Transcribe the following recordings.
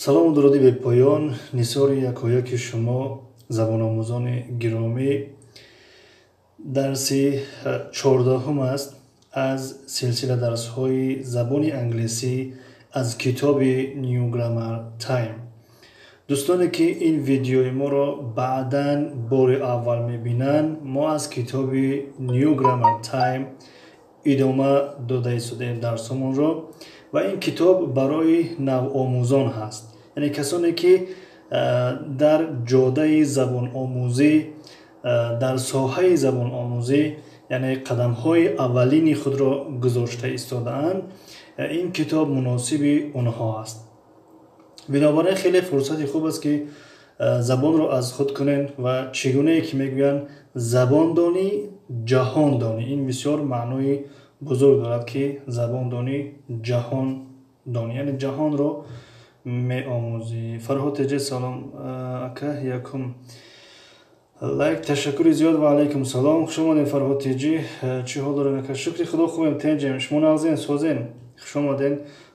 Салому дуруди бепоён нисори якояки шумо, забономӯзони гиромӣ. Дарси 14-ум аст аз силсила дарсҳои забони англисӣ аз китоби New Grammar Time. Дӯстоне ки ин видеои моро баъдан бори аввал мебинанд, мо аз китоби New Grammar Time идома дода истодаем дарсҳомонро ва ин китоб барои навомӯзон ҳаст, яъне касоне ки дар ҷодаи забономӯзӣ, дар соҳаи забономӯзӣ, яъне қадамҳои аввалини худро гузошта истодаанд, ин китоб муносиби онҳо аст. Бинобар ин хеле фурсати хуб аст ки забонро аз худ кунем ва чӣ гунае ки мегӯянд, забондонӣ ҷаҳондонӣ. Ин бисёр маънои бузург дорад ки забондонӣ ҷаҳондонӣ, яъне ҷаҳонро меомӯзӣ. Фарҳод теҷе, салом ака, якум лайк, ташаккури зиёд ва алайкум салом. Хуш омадем, Фарҳод теҷи. Чӣ ҳол дорем, ака? Шукри Худо, хубем, тенҷем. Шумо нағзен, созен? Хуш омадем.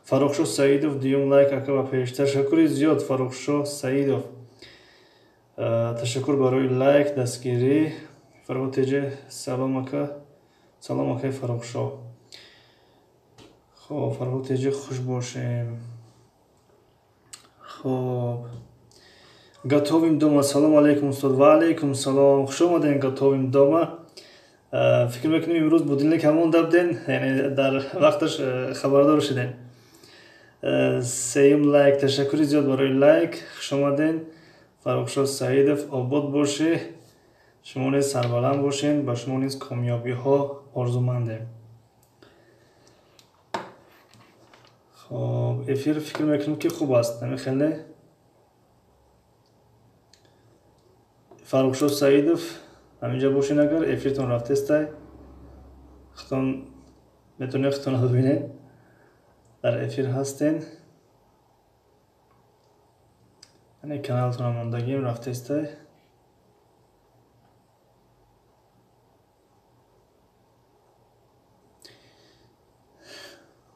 Фаррухшоҳ Саидов, дуюм лайк, ака, ва пеш. Ташаккури зиёд, Фаррухшоҳ Саидов, ташаккур барои лайк, дастгирӣ. Фарҳод теҷе, салом ака. Салом, акаи Фаррухшоҳ. Хоб, Фарҳод теҷе, хуш бошем. Хоб, Готовим дома, салом алейкум, устод. Ва алейкум салом, хуш омадем, Готовим дома. Фикр мекунем, имрӯз будильник ҳамон дабден, яъне дар вақташ хабардор шудем. Сеюм лайк, ташаккури зиёд барои лайк, хуш омаден, Фаррухшоҳ Саидов. Обод бошӣ, шумо низ сарбаланд бошен, ба шумо низ комёбиҳо орзумандем. Хоб, эфир фикр мекунем ки хуб аст, намехеле? Фаррухшоҳ Саидов, ҳаминҷа бошен, агар эфиртон рафтестай, худтон метавонед худтонро бибинед, дар эфир ҳастен, яъне каналтонро мондагим, рафтестай.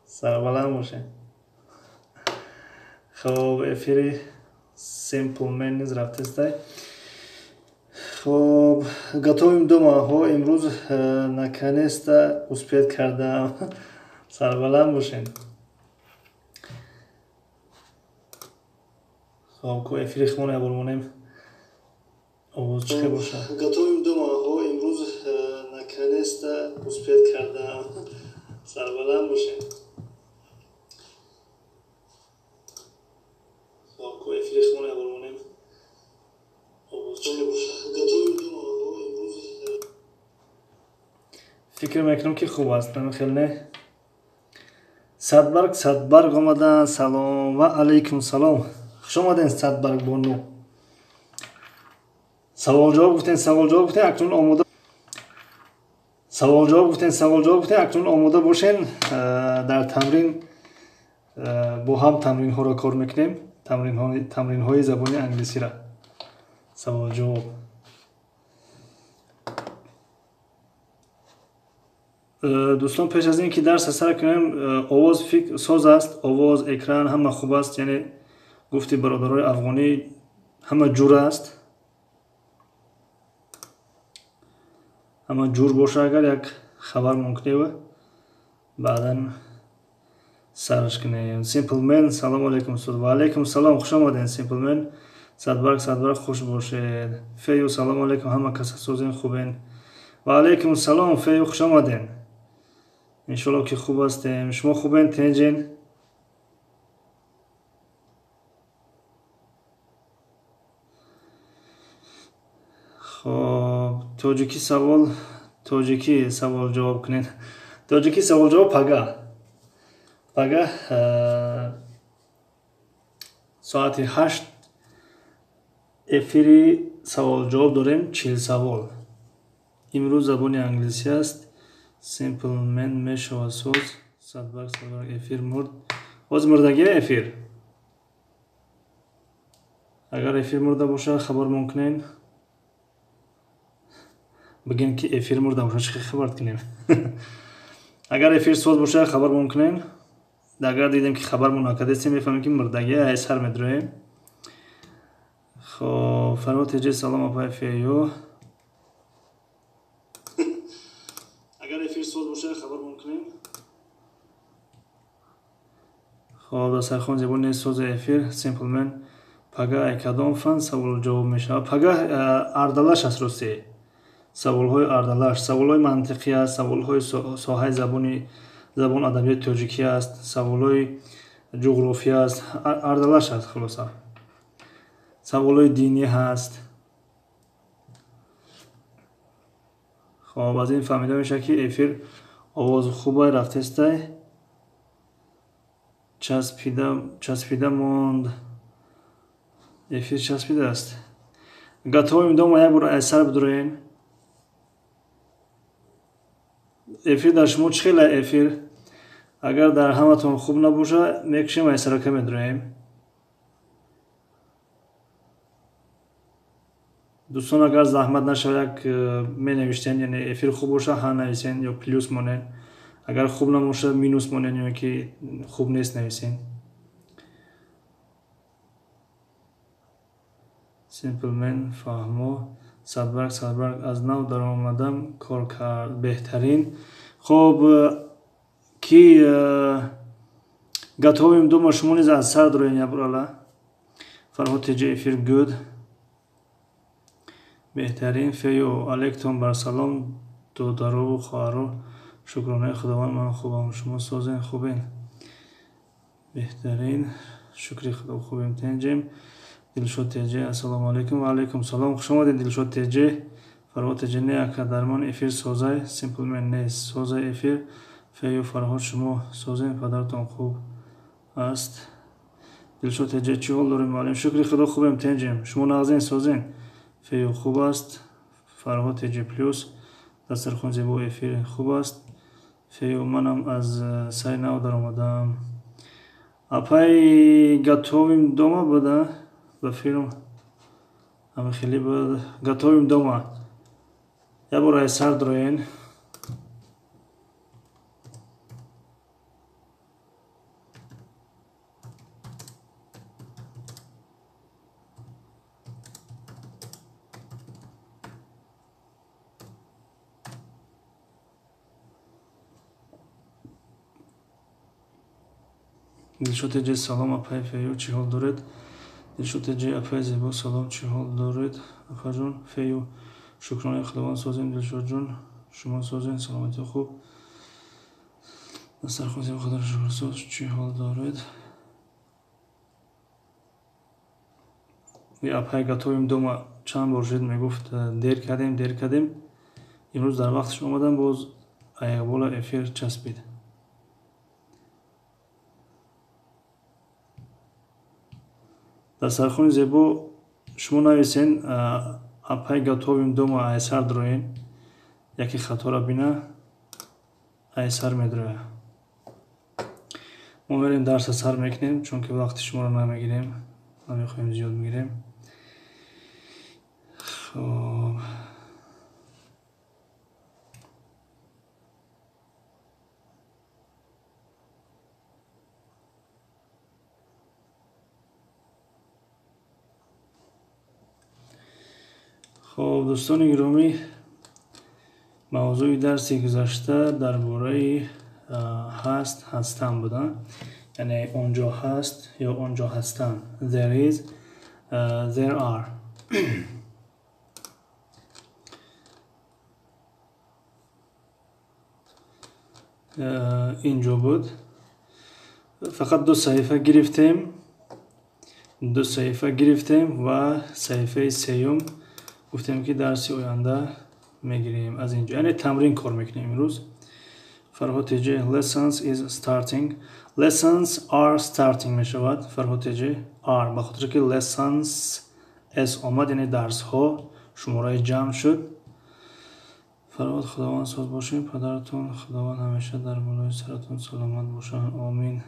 Сарбаланд бошед. Хоб, эфири Simple Man низ рафтестай. Хоб, Готовим дома ҳо, имрӯз наконец-то успеть кардам. Сарбаланд бошед. Хоб, ку эфири худмон ябор монем, овоз чӣ хел бошад? Готовим дома ҳо, имрӯз наконец-то успеть кардам. Сарбаланд бошед. Хоб, ку эфири худмон ябор монем, овоз чӣ хел бошад? Готовим дома ҳо, имрӯз фикр мекунам ки хуб аст, намехел не? Садбарг, Садбарг омадан, салом. Ва алайкум салом, хуш омаден, Садбарг бону. Савол ҷавоб гуфтен, савол ҷавоб гуфтен, акнун омода. Савол ҷавоб гуфтен, савол ҷавоб гуфтен, акнун омода бошен, дар тамрин бо ҳам тамринҳоро кор мекунем, тамринҳои забони англисиро, савол ҷавоб. Дӯстон, пеш аз ин ки дарса сар кунем, овоз фикр соз аст, овоз, экран ҳама хуб аст, яъне гуфти бародарои афғонӣ, ҳама ҷур аст. Ҳама ҷур боша, агар як хабар мумкинева, баъдан сарш кунем. Simple Man, салому алейкум, устод. Ва алейкум салом, хуш омаден, Simple Man. Садбарг, Садбарг, хуш бошед. Фею, салому алейкум, ҳама каса созен, хубен? Ва алейкум салом, Фею, хуш омаден. Иншоалло ки хуб ҳастем. Шумо хубен, тенҷен? Хоб, тоҷикӣ савол, тоҷикӣ савол ҷавоб кунед. Тоҷикӣ савол ҷавоб пага, пага соати 8 эфири савол ҷавоб дорем, 40 савол. Имрӯз забони англисӣ аст. Simple Man, мешавад соз. Садбарг, Садбарг, эфир мурд. Боз мурдагия эфир? Агар эфир мурда бошад, хабармон кунен, бигем ки эфир мурда бошад, чӣ хабар кунем? Агар эфир соз бошад, хабармон кунен. Агар дидем ки хабармон накардастем, мефаҳмем ки мурдагӣ ай сар медроем. Хоб, Фарҳод Теҷе, салом апай Фею. Агар эфир соз боша, хабармон кунем. Хоб, дастархон зебо нест, сози эфир. Simpleman, пага ай кадом фан савол ҷавоб мешавад? Пага ардалаш аст, рости. Саволҳои ардалаш, саволҳои мантиқӣ аст, саволҳои соҳаи забон адабиёти тоҷикӣ аст, саволҳои ҷуғрофия аст, ардалаш аст, хулоса. Саволҳои динӣ ҳаст. Хоб, аз ин фаҳмида мешавад, ки эфир овоз хубай рафтестай. Часпида монд. Эфир часпидааст. Готовим дома, як бор аз сар бидроем. Эфир дар шумо чӣ хела эфир? Агар дар ҳаматон хуб набоша, мекушем, ай сарака медроем. Дӯстон, агар заҳмат нашава, як менавиштен, яъне эфир хуб боша, ҳа нависен ё плюс монен. Агар хуб набоша, минус монен ё ки хуб нест нависен. Simpleman, фаҳмо, садбарг, садбарг, аз нав даромадам, кор кард, беҳтарин. Хоб, ки готовим дома, шумо низ аз сар дроен ябрала. Фарҳод Теҷе, эфир good. Беҳтарин. Фею, алейкум бар салом, додарову хоҳаро, шукронаи Худованд, ман хубам, шумо созен, хубен? Беҳтарин, шукри Худо, хубем, тенҷем. Дилшод Теҷе, ассалому алайкум. Ва алайкум салом, хуш омадед, Дилшод Теҷе. Фарҳод Теҷе, не ака, дармон эфир созай. Simpleman, нест, созай эфир. Фею, Фарҳод, шумо созен, падаратон хуб аст? Дилшод Теҷе, чӣ ҳол дорем, муаллим? Шукри Худо, хубем, тенҷем. Шумо нағзен, созен? Фею, хуб аст. Фарҳод Теҷе, плюс. Дастархон зебо, эфир хуб аст. Фею, манам аз сари нав даромадам. Апай готовим дома буда? Ба филм ҳама хеле буд. Готовим дома. Як бор ай сар дроен. Дилшод Теҷе, салом апай Фею, чӣ ҳол доред? Дилшод Теҷе, апай зебо, салом, чӣ ҳол доред? Апаҷон, Фею, шукронаи Худованд, созем. Дилшодҷон, шумо созен, саломатӣ хуб. Дастархон зебо, Худоро шукр, соз, чӣ ҳол доред? Апай готовим дома чанд бор шуд мегуфт, дер кардем, дер кардем. Имрӯз дар вақташ омадам, боз аяқбола эфир часпид. Дастархони зебо, шумо нависен, апай готовим дома ай сар дроен. Яке хаторо бина, ай сар медроя. Мо мерем дарса сар мекунем, чунки вақти шуморо намегирем, намехоҳем зиёд бигирем. Хоб, хоб, дӯстони гиромӣ, мавзӯи дарси гузашта дар бораи ҳаст, ҳастан буда, яъне онҷо ҳаст ё онҷо ҳастанд. There is, there are. Инҷо буд. Фақат ду саҳифа гирифтем. Ду саҳифа гирифтем ва саҳифаи сеюм гуфтем, ки дарси оянда мегирем аз инҷо. Яъне тамрин кор мекунем имрӯз. Фарҳод Теҷе, lessons is starting. Lessons are starting мешавад. Фарҳод Теҷе, are, ба хотире ки lessons s омад, яъне дарсҳо шумораи ҷамъ шуд. Фарҳод, Худованд соз бошем, падаратон Худованд ҳамеша дар болои саратон саломат бошанд. Омин.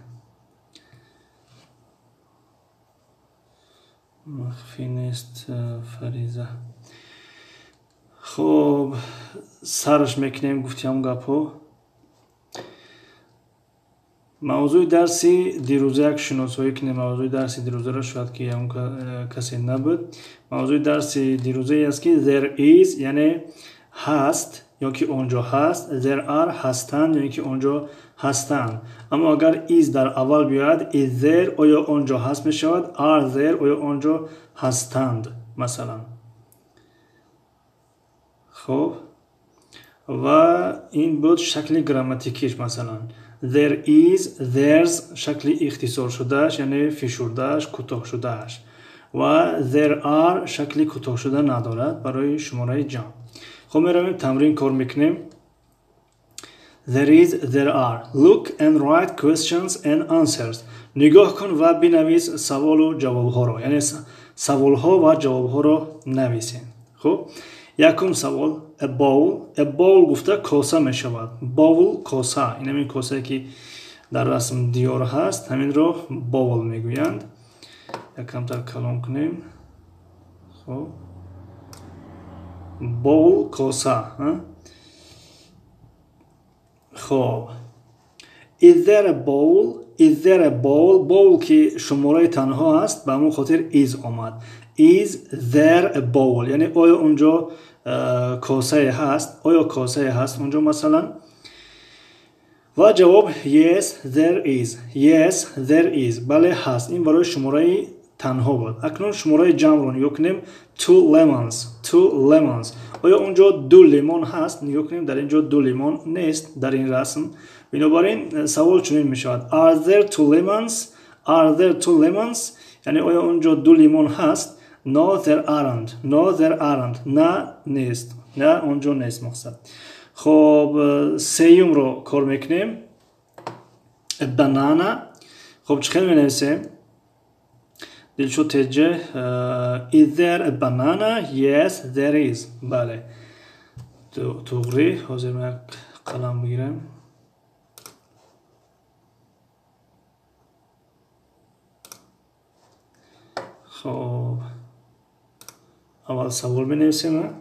Махфӣ нест, Фариза. Хоб, сараш мекунем, гуфти ҳам гапҳо. Мавзӯи дарси дирӯза як шиносоӣ кунем. Мавзӯи дарси дирӯзаро шояд ки ягон касе набуд. Мавзӯи дарси дирӯзае аст, ки there is, яъне ҳаст ё ки он ҷо ҳаст, there are ҳастанд ё ки он ҷо ҳастанд. Аммо агар is дар аввал биёяд, is there оё он ҷо ҳаст мешавад, are there оё он ҷо ҳастанд, масалан. Хуб, ва ин буд шакли грамматикиш, масалан. There is, there's шакли ихтисоршудааш, яъне фишурдааш, кӯтоҳшудааш. Ва there are шакли кӯтоҳшуда надорад барои шумораи ҷамъ. Хуб, меравем тамрин кор мекунем. There is, there are. Look and write questions and answers. Нигоҳ кун ва бинавис саволу ҷавобҳоро, яъне саволҳо ва ҷавобҳоро нависем. Хуб, якум савол a bowl. A bowl гуфта коса мешавад. Bowl коса, ин ҳамин косае ки дар расм диёр ҳаст, ҳаминро bowl мегӯянд. Якамтар калон кунем. Хуб, bowl коса. Хуб, is there a bowl? Is there a bowl? Bowl ки шумораи танҳо аст, ба ҳамон хотир is омад. Is there a bowl? Яъне оё унҷо косае ҳаст? Оё косае ҳаст унҷо, масалан? Ва ҷавоб yes, there is. Yes, there is. Бале, ҳаст. Ин барои шумораи танҳо буд. Акнун шумораи ҷамъро нигоҳ кунем. Two lemons. Two lemons. Оё унҷо ду лимон ҳаст? Нигоҳ кунем, дар ин ҷо ду лимон нест дар ин расм. Бинобар ин савол чунин мешавад: Are there two lemons? Are there two lemons? Яъне оё унҷо ду лимон ҳаст? No, there aren't. No, there aren't. На, нест. На, онҷо нест мақсад. Хоб, сеюмро кор мекунем. A banana. Хоб, чӣ хел менависем? Дилшод Теҷе, is there a banana? Yes, there is. Бале. Туғри, ҳозир ман як қалам бигирам. Хоб, аввал савол менависем.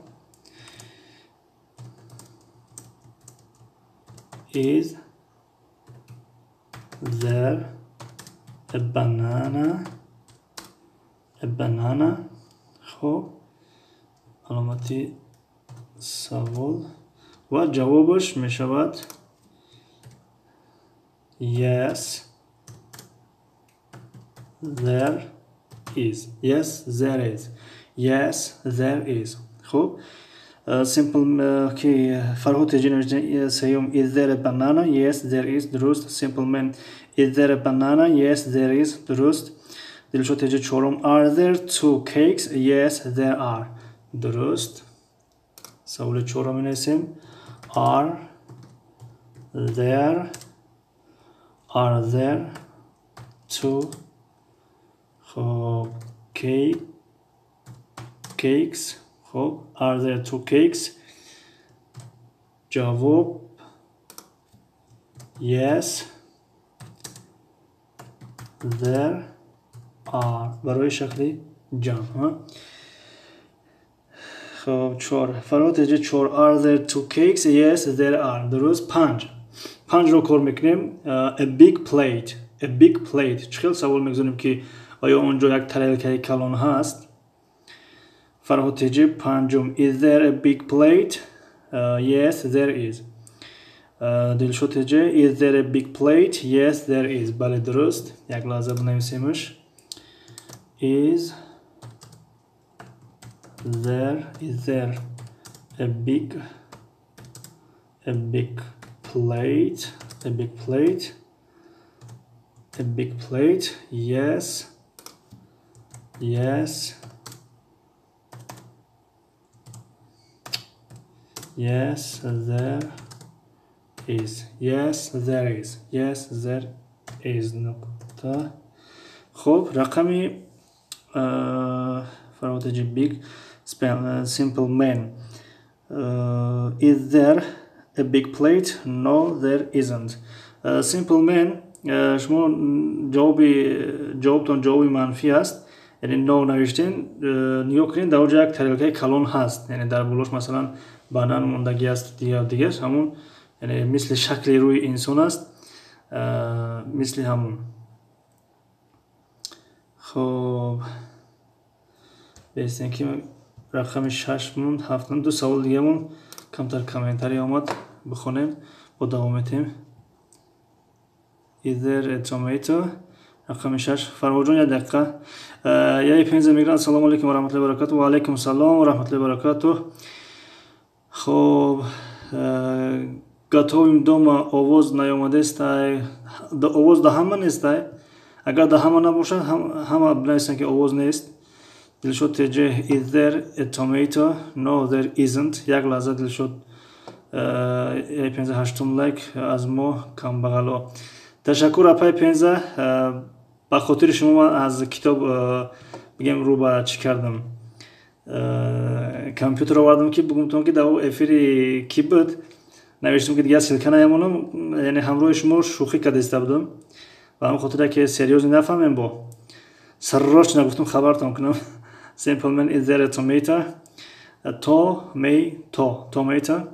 Is there a banana? A banana. Хоб, аломати савол ва ҷавобаш мешавад yes, there is. Yes, there is. Yes, there is. Хуб, simple ки Фарҳод Теҷи навишта сеюм: is there a banana? Yes, there is. Дуруст. Simple man: is there a banana? Yes, there is. Дуруст. Дилшод Теҷи чорум: are there two cakes? Yes, there are. Дуруст. Саволи чорум менависем: are there two, хоб, cakes? Хоб, are there two cakes? Ҷавоб yes, there are барои шакли ҷамъ. Хоб, чор. Фарҳод Теҷи чор: are there two cakes? Yes, there are. Дуруст. Панҷ. Панҷро кор мекунем. A big plate. A big plate. Чӣ хел савол мегузорем, ки оё он ҷо як тарелкаи калон ҳаст? Фарҳод Теҷи панҷум: is there a big plate? Yes, there is. Дилшод Теҷи: is there a big plate? Yes, there is. Бале, дуруст. Як лаҳза бинависемш. Is there a big plate? A big plate? A big plate? Yes, there is. Yes, there is. Yes, there is. Нуқта. Хуб, рақами Фарҳод Теҷи big simple man: is there a big plate? No, there isn't. Simple man, шумо ҷавоби ҷавобтон ҷавоби манфӣ аст, яъне no навиштен. Нигоҳ кунед, дар онҷо як тарелкаи калон ҳаст, яъне дар болош масалан банан мондагӣ аст, дигар дигар, ҳамон яъне мисли шакли рӯи инсон аст. Мисли ҳамун. Хоб, бестем, ки рақами 6 монд, 7, ду савол дига монд. Камтар комментарий омад, бихонем, бо давом метем. Is there a tomato? Рақами 6. Фарҳодҷон, як дақиқа. Яи пенза мегиранд. Ассалому алайкум ва раҳматуллоҳи ва баракатуҳ. Ва алайкум салом ва раҳматуллоҳи ва баракатуҳ. Хоб, готовим дома овоз наёмадестай. Овоз да ҳама нестай. Агар да ҳама набошад, ҳама бинависанд, ки овоз нест. Дилшод ТЖ, is there a tomato? No, there isn't. Як лаҳза, Дилшод. Яи пенза, ҳаштум лайк аз мо камбағало. Ташаккур, апай пенза. Ба хотири шумо ман аз китоб бигем рӯ ба чӣ кардам, компютер овардам, ки бигумтон, ки дар эфири ки буд, навиштам, ки дигар ссылка наямонам. Яъне ҳамроҳи шумо шӯхӣ кардиста будам, ба ҳамин хотире ки серьёзно нафаҳмем, бо срочно гуфтам хабартон кунам. Simple Man, is there a tomato? Tomato, tomato.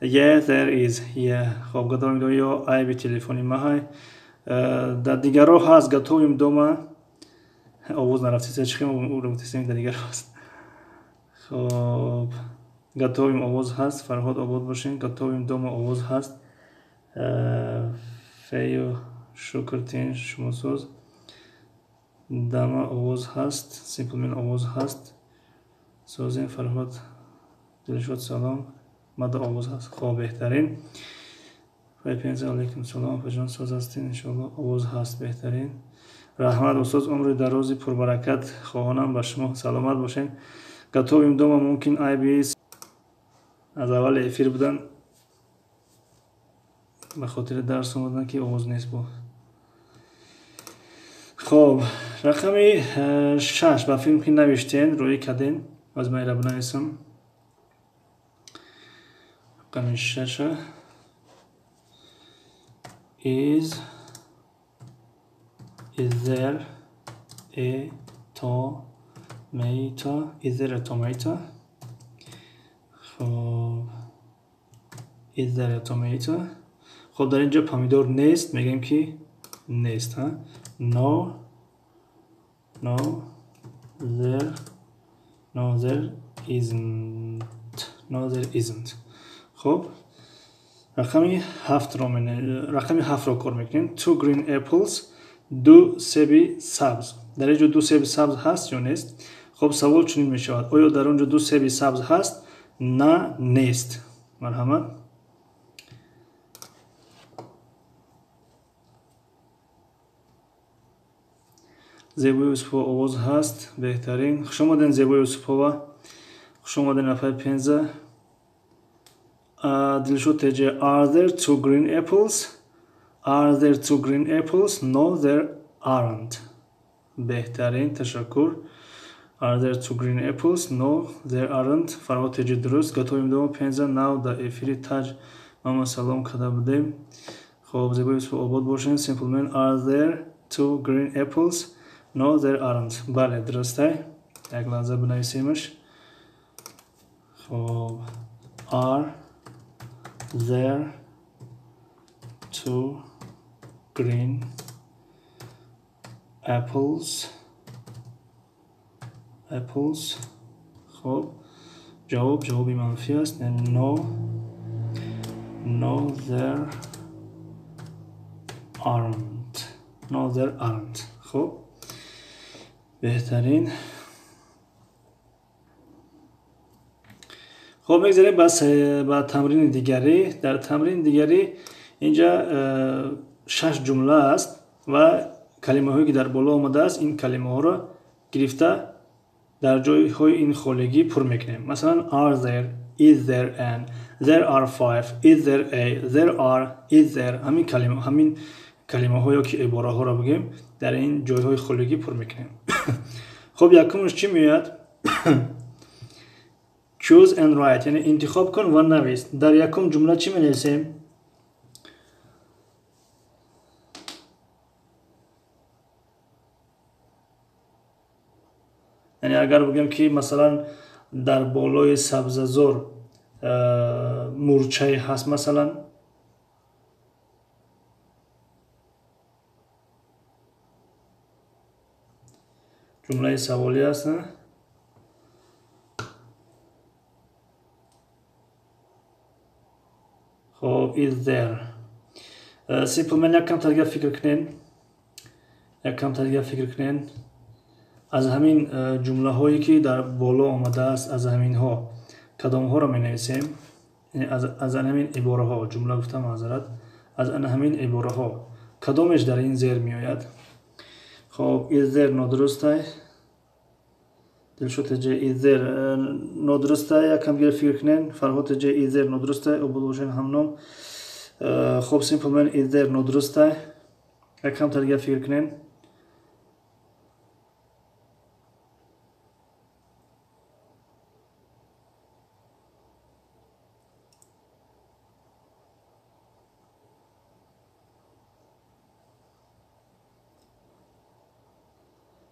Yeah, there is. Yeah. Хоб, готовим дома ё айби телефони маҳай. Дар дигарро ҳаст. Готовим дома овоз нарафтиса, чӣ хел дар дигарро ҳаст. Хоб, готовим овоз ҳаст. Фарҳод, обод бошен. Готовим дома овоз ҳаст. Фею шукр, тин шумосоз. Дама овоз ҳаст. Simple Man, овоз ҳаст. Созем, Фарҳод. Дилшод, салом. Мада овоз ҳаст. Хоб, беҳтарин. Пенза, алайкум салом, апаҷон, соз ҳастин? Иншоалло, овоз ҳаст, беҳтарин. Раҳмат, устоз, умри дарози пурбаракат хоҳонам ба шумо, саломат бошед. Готовим дома мумкин айби аз аввали эфир будан, ба хотири дарс омадан, ки овоз нест буд. Хоб, рақами 6 ба филм ки навиштен, рӯӣ карден, аз ман ира бинависам. Рақами шаша: Is there a tomato? Is there a tomato? Хоб, is there a tomato? Хоб, дар инҷо помидор нест, мегӯем, ки нест. Ҳа, no, there, no, there isn't. No, there isn't. Хоб, рақами ҳафтро, рақами ҳафтро кор мекунем. Two green apples, ду себи сабз. Дар ин ҷо ду себи сабз ҳаст ё нест? Хоб, савол чунин мешавад: оё дар он ҷо ду себи сабз ҳаст? На, нест. Марҳамат. Зебои Юсупова, овоз ҳаст, беҳтарин. Хушомаден, Зебои Юсупова, хушомаден, апаи пенза. Дилшод ТЖ, are there two green apples? Are there two green apples? No, there aren't. Беҳтарин, ташаккур. Are there two green apples? No, there aren't. Фарҳод ТЖ, дуруст. Готовим дома, пенза нав дар эфири таҷ мама салом карда будем. Хоб, Зебои Юсупова, обод бошен. Simple Man, are there two green apples? No, there aren't. Бале, дурустай. Як лаҳза, бинависемаш. Хоб, are there two green apples? Apples. Хоб, ҷавоб, ҷавоби манфӣ аст. No, there aren't. No, there aren't. Хоб, беҳтарин. Хоб, мегзарем ба тамрини дигарӣ. Дар тамрини дигарӣ инҷа шаш ҷумла аст ва калимаҳое, ки дар боло омадааст, ин калимаҳоро гирифта дар ҷойҳои ин холигӣ пур мекунем. Масалан, are there, is there an, there are five, is there a, there are, is there. Ҳамин калима, ҳамин калимаҳо ё ки ибораҳоро бигем, дар ин ҷойҳои холигӣ пур мекунем. Хоб, якумаш чӣ меояд? Choose and write, яъне интихоб кун ва навис. Дар якум ҷумла чӣ менависем? Яъне агар бигӯем, ки масалан дар болои сабзазор мурчае ҳаст, масалан. Ҷумлаи саволӣ аст. Хоб, is there. Simple Man, як камтар дигар фикр кунен. Як камтар дигар фикр кунен. Аз ҳамин ҷумлаҳое ки дар боло омадааст, аз ҳаминҳо кадомҳоро менависем? Аз ҳамин ибораҳо, ҷумла гуфтам, маъзарат, аз ҳамин ибораҳо кадомеш дар ин зер меояд? Хоб, is there нодурустай. Дилшод теҷе, is there нодурустай. Якам дигар фикр кунен. Фарҳод теҷе, is there нодурустай. Обудбошен ҳамном. Хоб, Simple Man, is there нодурустай. Якамтар дигар фикр кунен.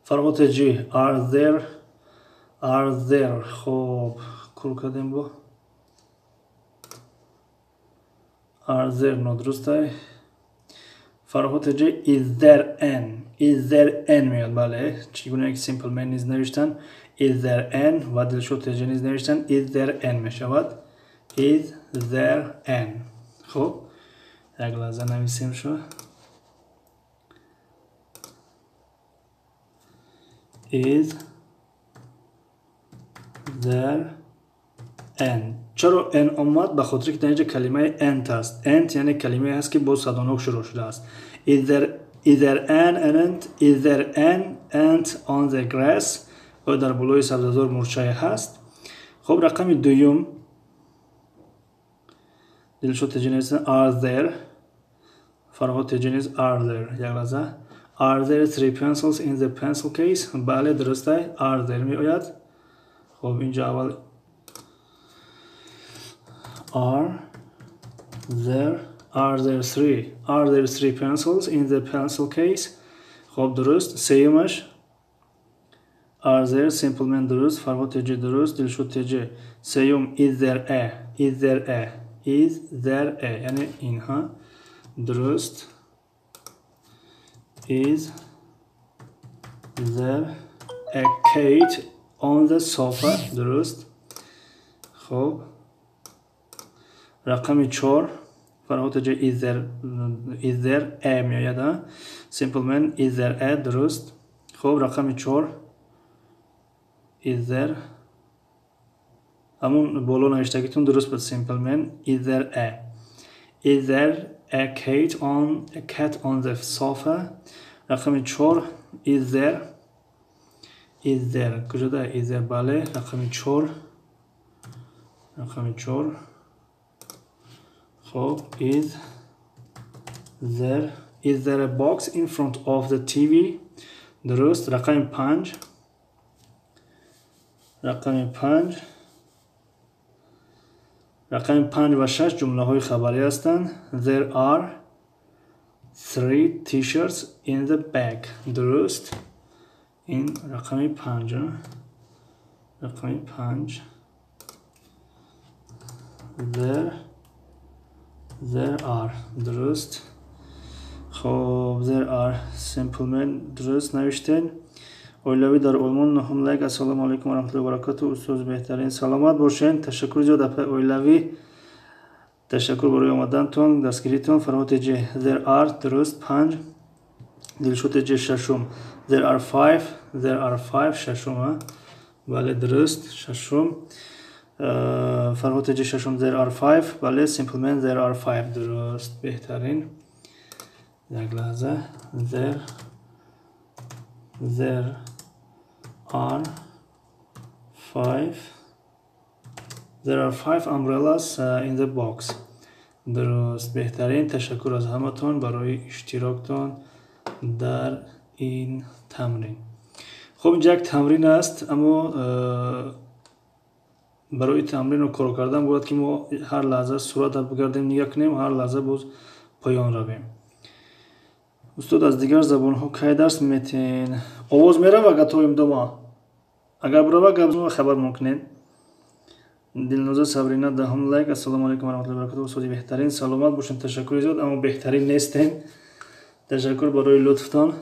Фарҳод теҷи, are there, are there. Хоб, кур кардем бо are there нодурустай. Фарҳод теҷи, is there an, is there an меояд. Бале, чӣ гуна ки Simple Man низ навиштан is there an ва Дилшод теҷи низ навиштан is there an мешавад. Is there an. Хоб, як лаҳза нависем шо. Is there an. Чаро an омад? Ба хотире ки дар инҷа калимаи ant аст. Ant яъне калимае ҳаст ки бо садонок шурӯъ шудааст. Is there an ant, is there an ant on the grass? Оё дар болои сабзазор мурчае ҳаст? Хоб, рақами дуюм. Дилшод теҷи нависанд are there. Фарҳод теҷи низ are there. Як лаҳза. Are there three pencils in the pencil case? Бале, дурустай. Are there меояд. Хоб, инҷа аввал are there, are there three, are there three pencils in the pencil case? Хоб, дуруст. Сеюмаш are there. Simple Man дуруст, Фарҳод теҷи дуруст, Дилшод теҷи. Сеюм is there a, is there a, is there a, яъне инҳа дуруст. Is there a cat on the sofa? Дуруст. Хоб, рақами чор. Фарҳод теҷи is there, is there a меояд. Simple Man, is there a дуруст. Хоб, рақами чор is there, ҳамун боло навиштагитон дуруст буд. Simple Man, is there a, is there a cat on, a cat on the sofa? Рақами чор is there, is there куҷода? Is there, бале, рақами чор, рақами чор. Хоб, is there, is there a box in front of the TV? Дуруст. Рақами панҷ, рақами панҷ, рақами панҷ ва шаш ҷумлаҳои хабарӣ ҳастанд. There are three t-shirts in the bag. Дуруст. Ин рақами панҷ, рақами панҷ. There, there are дуруст. Хоб, there are. Simple Man дуруст навиштен. Оилавӣ дар Олмон, нуҳум лайк. Ассалому алайкум ва раҳматуллоҳи ва баракатуҳ. Устоз беҳтарин, саломат бошен. Ташаккур зиёд, апа оилавӣ, ташаккур барои омадантон, дастгиритон. Фарҳод теҷи there are дуруст, панҷ. Дилшод теҷи шашум there are five, there are five, шашум, бале, дуруст, шашум. Фарҳод теҷи шашум there are five, бале. Simple Man, there are five дуруст, беҳтарин. Як лаҳза. There, there are five, there are five umbrellas in the box. Дуруст, беҳтарин. Ташаккур аз ҳаматон барои иштироктон дар ин тамрин. Хоб, инҷа як тамрин аст, аммо барои тамринро кор кардан бояд ки мо ҳар лаҳза суратро бигардем, нигаҳ кунем, ҳар лаҳза боз поён равем. Устод, аз дигар забонҳо кай дарс метиҳен? Овоз мерава гатоим дома? Агар бирава, гап хабар мекунед. Дилноза Сабрина, даҳум лайк. Ассалому алайкум ва раҳматуллоҳи ва баракатуҳ. Устоди беҳтарин, саломат бошед. Ташаккури зиёд, аммо беҳтарин нестем. Ташаккур барои лутфтон.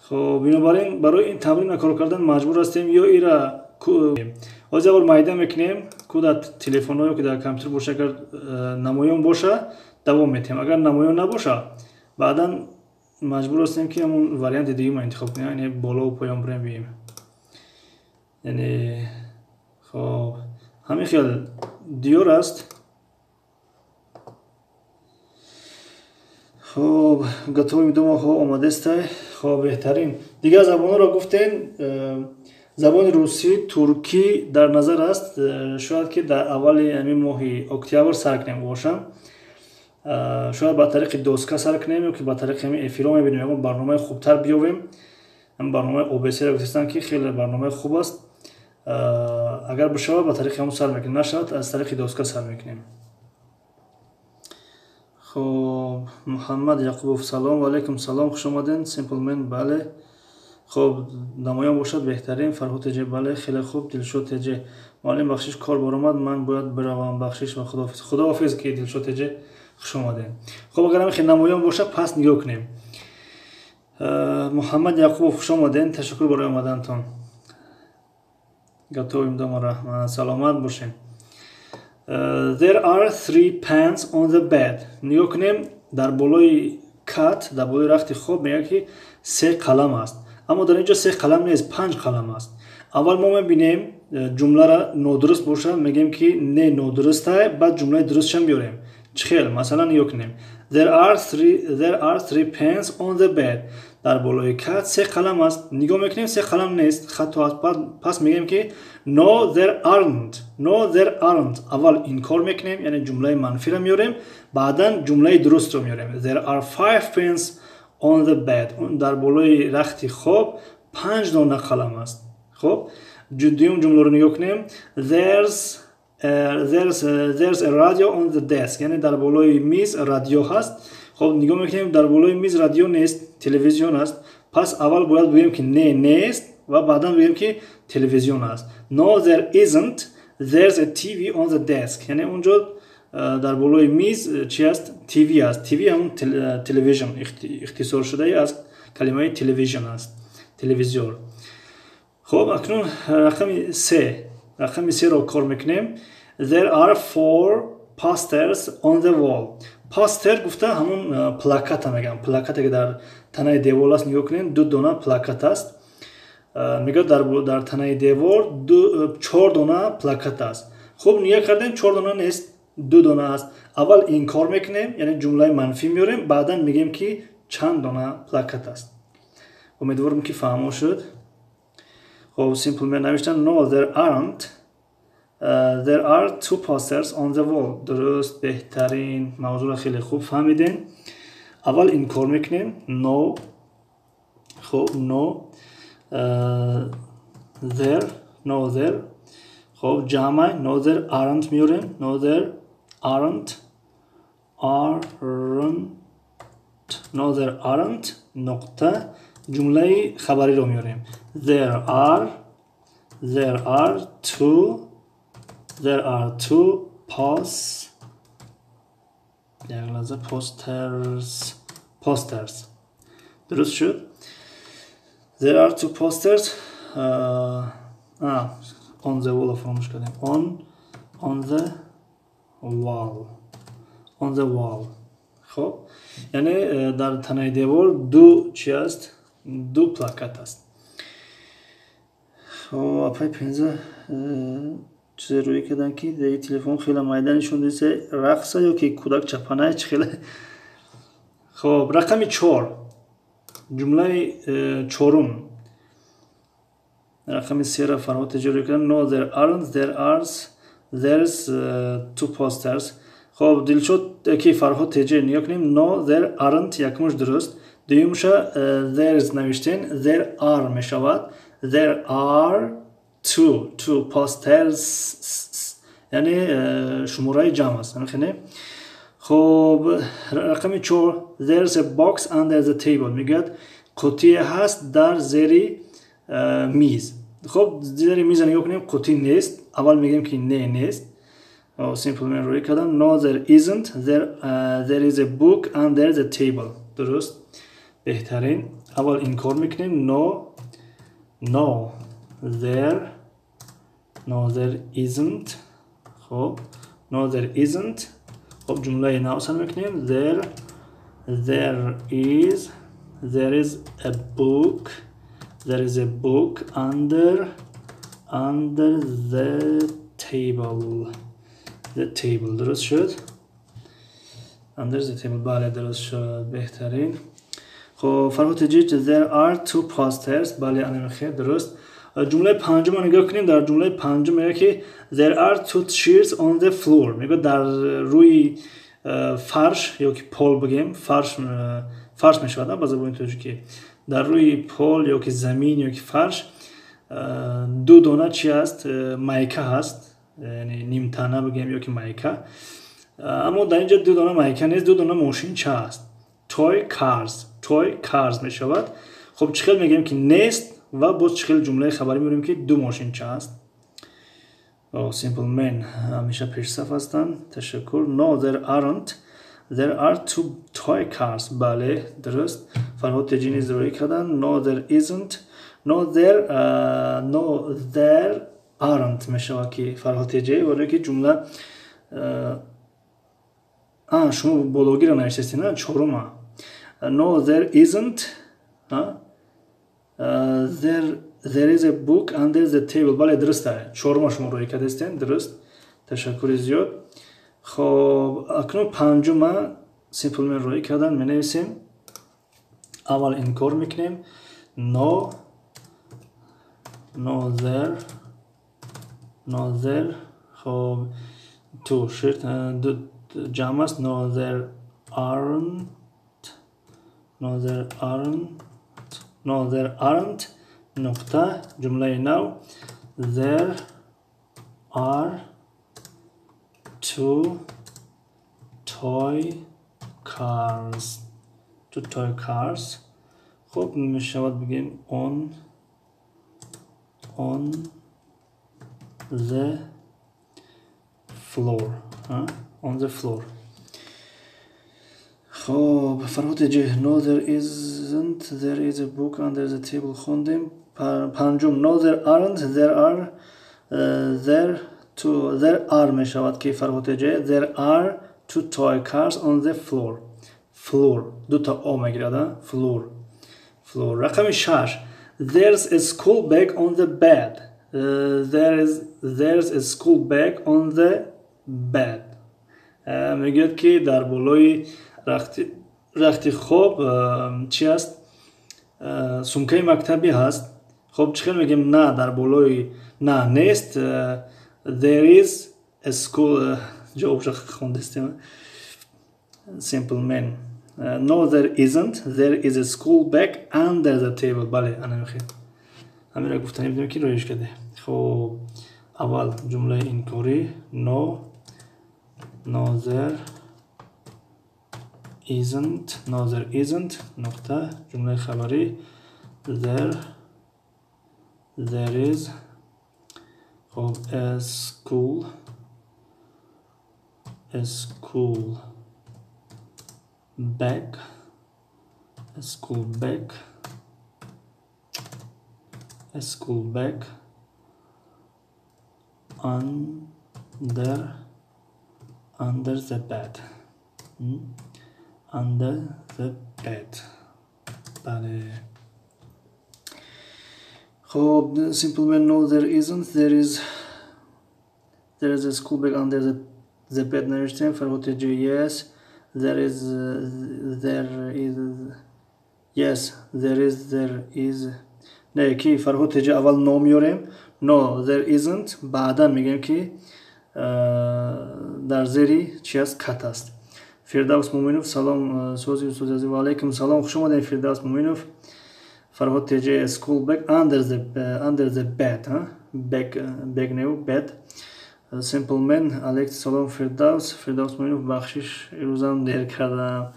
Хоб, бинобар ин барои ин тамринро кор кардан маҷбур ҳастем ё ира ҳозир бор майда мекунем, ку дар телефонҳо ки дар компютер боша, агар намоён боша, давом метиҳем. Агар намоён набоша, баъдан маҷбур ҳастем, ки ҳамун варианти дуюмро интихоб кунем, яъне болову поён бирем, бием. Яъне хоб, ҳамин хел диёр аст. Хоб, готовим дома омадестай. Хоб, беҳтарин. Дигар забонҳоро гуфтем, забони русӣ, туркӣ дар назар аст. Шояд ки дар аввали ҳамин моҳи октябр сар кунем бошам. Шояд ба тариқи доска сар кунем ё ки ба тариқи ҳамин эфирҳо мебинем, ягон барномаи хубтар биёвем. Ҳамин барномаи ОБС-ро гуфтастанд, ки хеле барномаи хуб аст. Агар бишавад, ба тариқи ҳамон сар мекунем, нашавад, аз тариқи доска сар мекунем. Хоб, Муҳаммад Яқубов, салом. Ва алайкум салом, хуш омадед. Simpleman, бале. Хоб, намоён бошад, беҳтарин. Фарҳод Теҷе, бале, хеле хуб. Дилшод Теҷе, муаллим, бахшиш, кор баромад, ман бояд биравам, бахшиш ва худоҳофиз. Худоҳофиз, ки Дилшод Теҷе, хуш омадед. Хоб, агар ҳамин хел намоён бошад, пас нигоҳ кунем. Муҳаммад Яқубов, хуш омадед, ташаккур барои омадантон. Готовим дома, раҳмат, саломат бошед. There are three pens on the bed. Нигоҳ кунем, дар болои кат, дар болои рахти хоб мегӯяд, ки се қалам аст. Аммо дар ин ҷо се қалам нест, панҷ қалам аст. Аввал мо мебинем, ҷумлара нодуруст бошад, мегӯем, ки не, нодурустай, баъд ҷумлаи дурустшам биёрем. Чӣ хел? Масалан, нигоҳ кунем: There are three pens on the bed. Дар болои кат се қалам аст. Нигоҳ мекунем, се қалам нест, хато аст. Пас мегӯем, ки no, there aren't. No, there aren't. Аввал инкор мекунем, яъне ҷумлаи манфиро меорем, баъдан ҷумлаи дурустро меорем: There are five pens on the bed. Дар болои рахти хоб панҷ дона қалам аст. Хоб, дуюм ҷумларо нигоҳ кунем: There's a radio on the desk. Яъне дар болои миз радио ҳаст. Хоб, нигоҳ мекунем, дар болои миз радио нест, телевизион аст. Пас аввал бояд бигӯем, ки не, нест, ва баъдан бигӯем, ки телевизион аст. No, there isn't. There's a TV on the desk. Яъне унҷо дар болои миз чи аст? TV аст. TV ҳамун television, ихтисоршудаи аз калимаи television аст, телевизор. Хоб, акнун рақами се, рақами серо кор мекунем. There are four posters on the wall. Постер гуфта ҳамун плаката мегӯям, плакате ки дар танаи девор аст. Нигоҳ кунем, ду дона плакат аст. Мегӯяд, дар танаи девор чор дона плакат аст. Хуб, нигоҳ кардем, чор дона нест, ду дона аст. Аввал инкор мекунем, яъне ҷумлаи манфӣ меорем, баъдан мегӯем, ки чанд дона плакат аст. Умедворам, ки фаҳмо шуд. Хоб, Simple навиштан: No, there aren't. There are two posters on the wall. Дуруст, беҳтарин, мавзӯъро хеле хуб фаҳмидем. Аввал инкор мекунем: no. Хоб, no, there, no, there. Хоб, ҷамъ, no, there aren't меорем. No, there aren't, aren't, no, there aren't, нуқта, ҷумлаи хабариро меорем: There are two, there are two pos як лаҳза, posters, posters. Дуруст шуд. There are two posters on the wall. Фаромӯш кардем. On the wall, on the wall. Хоб, яъне дар танаи девор ду чи аст? Ду плакат аст. Хоб, апай Пенза чизе рӯй карданд, ки дар телефон хеле майда нишон дисе, рақса ё ки кӯдак чапанае, чӣ хеле. Хоб, рақами чор, ҷумлаи чорум. Рақами сера Фарҳод теҷа рӯй карданд: No, there aren't. There's two posters. Хоб, Дилшод ки Фарҳод теҷа, нигоҳ кунем: No, there aren't, якумаш дуруст, дуюмша there's навиштен, there are мешавад. There are two posters, яъне шумораи ҷамъ аст, хеле. Хоб, рақами чор: There's a box under the table. Мегӯяд, қуттие ҳаст дар зери миз. Хоб, зери миза нигоҳ кунем, қуттӣ нест. Аввал мегӯем, ки не, нест. Simple Man рӯй кардам: No, there isn't. There is a book under the table. Дуруст, беҳтарин. Беҳтарин. Аввал инкор мекунем. No, no, there, no, there isn't. Хоб, no, there isn't. Хоб, ҷумлаи нав сар мекунем. There is a book, there is a book under the table, the table. Дуруст шуд? Under the table. Бале, дуруст шуд. Беҳтарин. Хоб, Фарҳод Теҷич, there are two posters. Бале, анамихе, дуруст. Ҷумлаи панҷумро нигоҳ кунем. Дар ҷумлаи панҷум мегӯяд, ки there are two chairs on the floor. Мегӯяд, дар рӯи фарш ё ки пол бигем, фарш, фарш мешавад ба забони тоҷикӣ. Дар рӯи пол ё ки замин ё ки фарш ду дона чи аст? Майка ҳаст, яъне нимтана бигем ё ки майка. Аммо дар инҷа ду дона майка нест, ду дона мошинча аст. Toy cars, toy cars мешавад. Хоб, чӣ хел мегӯем, ки нест, ва боз чӣ хел ҷумлаи хабарӣ меорем, ки ду мошинча аст? Simple Man ҳамеша пешсаф ҳастанд, ташаккур. No, there aren't, there are two toy cars. Бале, дуруст. Фарҳод Теҷӣ низ роӣ карданд. No, there isn't, no, there, no, there aren't мешавад, ки Фарҳод Теҷӣ, барое ки ҷумла шумо бологиро навиштастед, на чорума. No, there isn't, there is a book under the table. Бале, дуруст, чорума шумо роӣ кардастед, дуруст, ташаккури зиёд. Хоб, акнун панҷума Simple Man роӣ кардан, менависем. Аввал инкор мекунем. No, there, no, there, хоб, two shirt, ҷамъ аст. No, there aren't, no, there aren't, no, there aren't. Нуқта, ҷумлаи нав. There are two toy cars, two toy cars. Хуб, мешавад бигем on the floor, on the floor. Хоб, Фарҳод Ҷ, no, there isn't, there is a book under the table хондем. Панҷум, no, there aren't, there are, there two, there are мешавад, ки Фарҳод Ҷ, there are two toy cars on the floor. Floor дута о мегирад, floor, floor. Рақами шаш, there's a school bag on the bed. There's a school bag on the bed. Мегӯяд, ки дар болои рахти хоб чи аст? Сумкаи мактабӣ ҳаст. Хоб, чӣ хел мегӯем, на дар болои, на нест? There is a school, ҷавобша хондастем. Simple Man, no, there isn't, there is a school bag under the table. Бале, ана мехе, ҳамира гуфтанӣ будем, ки роиш карде. Хоб, аввал ҷумлаи инкорӣ. No, there isn't, no, there isn't. Нуқта, ҷумлаи хабарӣ. There is, хоб, a school bag, a school bag, a school bag under the bed, under the bed. Бале. Хоб, Simple Man, no, there isn't, there is a school bag under the bed навиштем. Фарҳод Ҷ, yes, there is, there is, yes, there is, there is. Не, ки Фарҳод Ҷ, аввал no меорем. No, there isn't. Баъдан мегӯем, ки дар зери чи аст? Кат аст. Фирдавс Муминов, салом, сози устоди азиз. Ва алайкум салом, хуш омадем, Фирдавс Муминов. Фарҳод Теҷ, school bag under the bed, bag, bag не, bed. Simple Man, алейкум салом, Фирдавс. Фирдавс Муминов, бахшиш, ирӯзам дер кардам.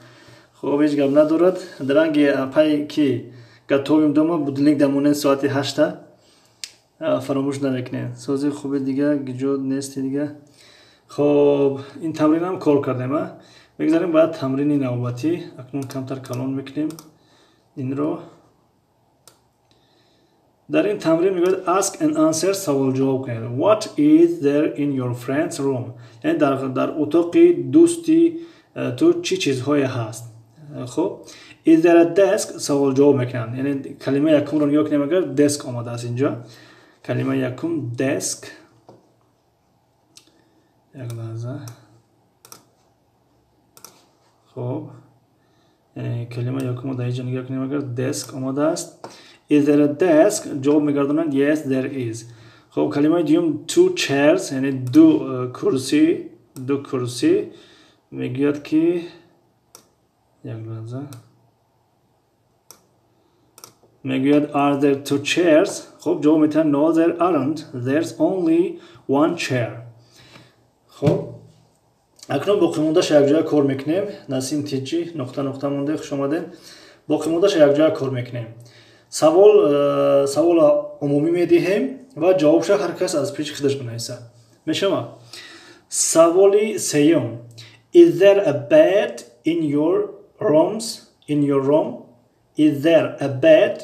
Хоб, ҳеҷ гап надорад. Дранги апай ки готовим дома, будильник дамонен, соати 8-та фаромӯш намекунем. Сози хуби, дига гиҷо нести дига. Хоб, ин тамринам кор кардем, а мегзарем ба тамрини навбатӣ. Акнун камтар калон мекунем. Инро дар ин тамрин мегӯяд ask and answer, савол ҷавоб кунед. What is there in your friend's room? Яъне дар утоқи дӯсти ту чӣ чизҳое ҳаст? Хуб, is there a desk? Савол ҷавоб мекунанд. Яъне калимаи якумро нигоҳ кунем, агар desk омадааст инҷо. Калимаи якум desk. Як лаҳза. Хуб, яъне калимаи якумро дар инҷо нигоҳ кунем, агар desk омадааст. Is there a desk? Ҷавоб мегардонанд yes, there is. Хуб, калимаи дуюм two chairs, яъне ду курсӣ, ду курсӣ мегӯяд ки як лаҳза. Мегӯяд are there two chairs? Хуб, ҷавоб медиҳанд no, there aren't. There's only one chair. Хуб, акнун боқимондаша якҷоя кор мекунем. Насим Тиҷи нуқта нуқта монде, хуш омадем. Боқимондаша якҷоя кор мекунем. Савол савола умумӣ медиҳем ва ҷавобша ҳар кас аз пеши худаш бинависад. Мешавад? Саволи сеюм. Is there a bed in your rooms? In your room? Is there a bed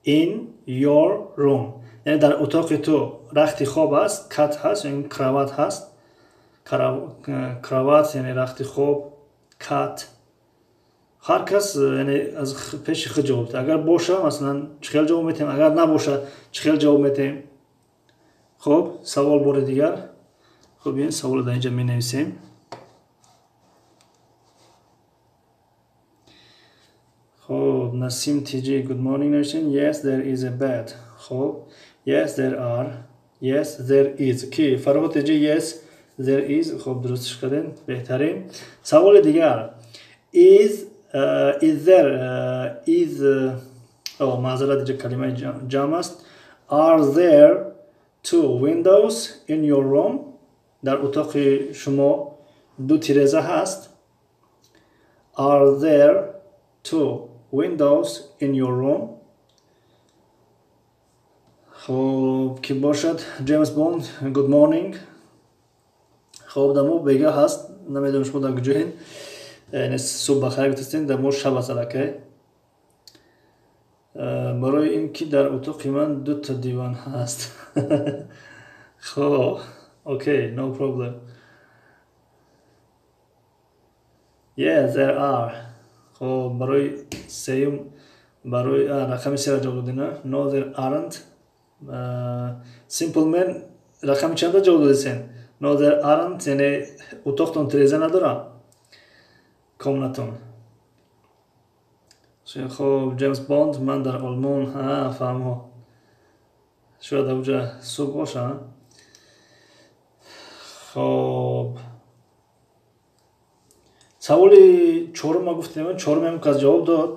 in your room? Яъне дар утоқи ту рахти хоб аст, кат ҳаст, яъне кровать ҳаст. Кровать яъне рахти хоб, кат. Ҳар кас яъне аз пеши худ ҷавоб медиҳад. Агар боша, масалан, чӣ хел ҷавоб медиҳем, агар набоша, чӣ хел ҷавоб медиҳем? Хуб, савол бори дигар. Хуб, ин саволро дар инҷа менависем. Хуб, Насим TG good morning навиштем. Yes, there is a bed. Хуб, yes, there are. Yes, there is. Ки Фарҳод TG yes, there is. Хуб, дурустш кардем, беҳтарин. Саволи дигар. Is is there is маъзарат, инҷа калимаи ҷамъ аст. Are there two windows in your room? Дар утоқи шумо ду тиреза ҳаст? Are there two windows in your room? Хуб, ки бошад? James Bond, good morning. Хуб, дар мо бега ҳаст, намедонам шумо дар куҷоед. Яъне субҳ бахайр гуфтастед, дар мо шаб аст аллакай. Барои ин ки дар утоқи ман дута диван ҳаст. Хуб, okay, no problem. Yes, there are. Хуб, барои сеюм, барои рақами сера ҷавоб додем, на? No, there aren't. Simple man рақами чанда ҷавоб додесен? No, there aren't, яъне утоқтон тиреза надорад? Комнатон. Хуб, Ҷеймс Бонд, ман дар Олмон, ҳа, фаҳмо. Шояд дар уҷа субҳ боша. Хуб. Саволи чорум ма гуфтем, чорум ҳам кас ҷавоб дод.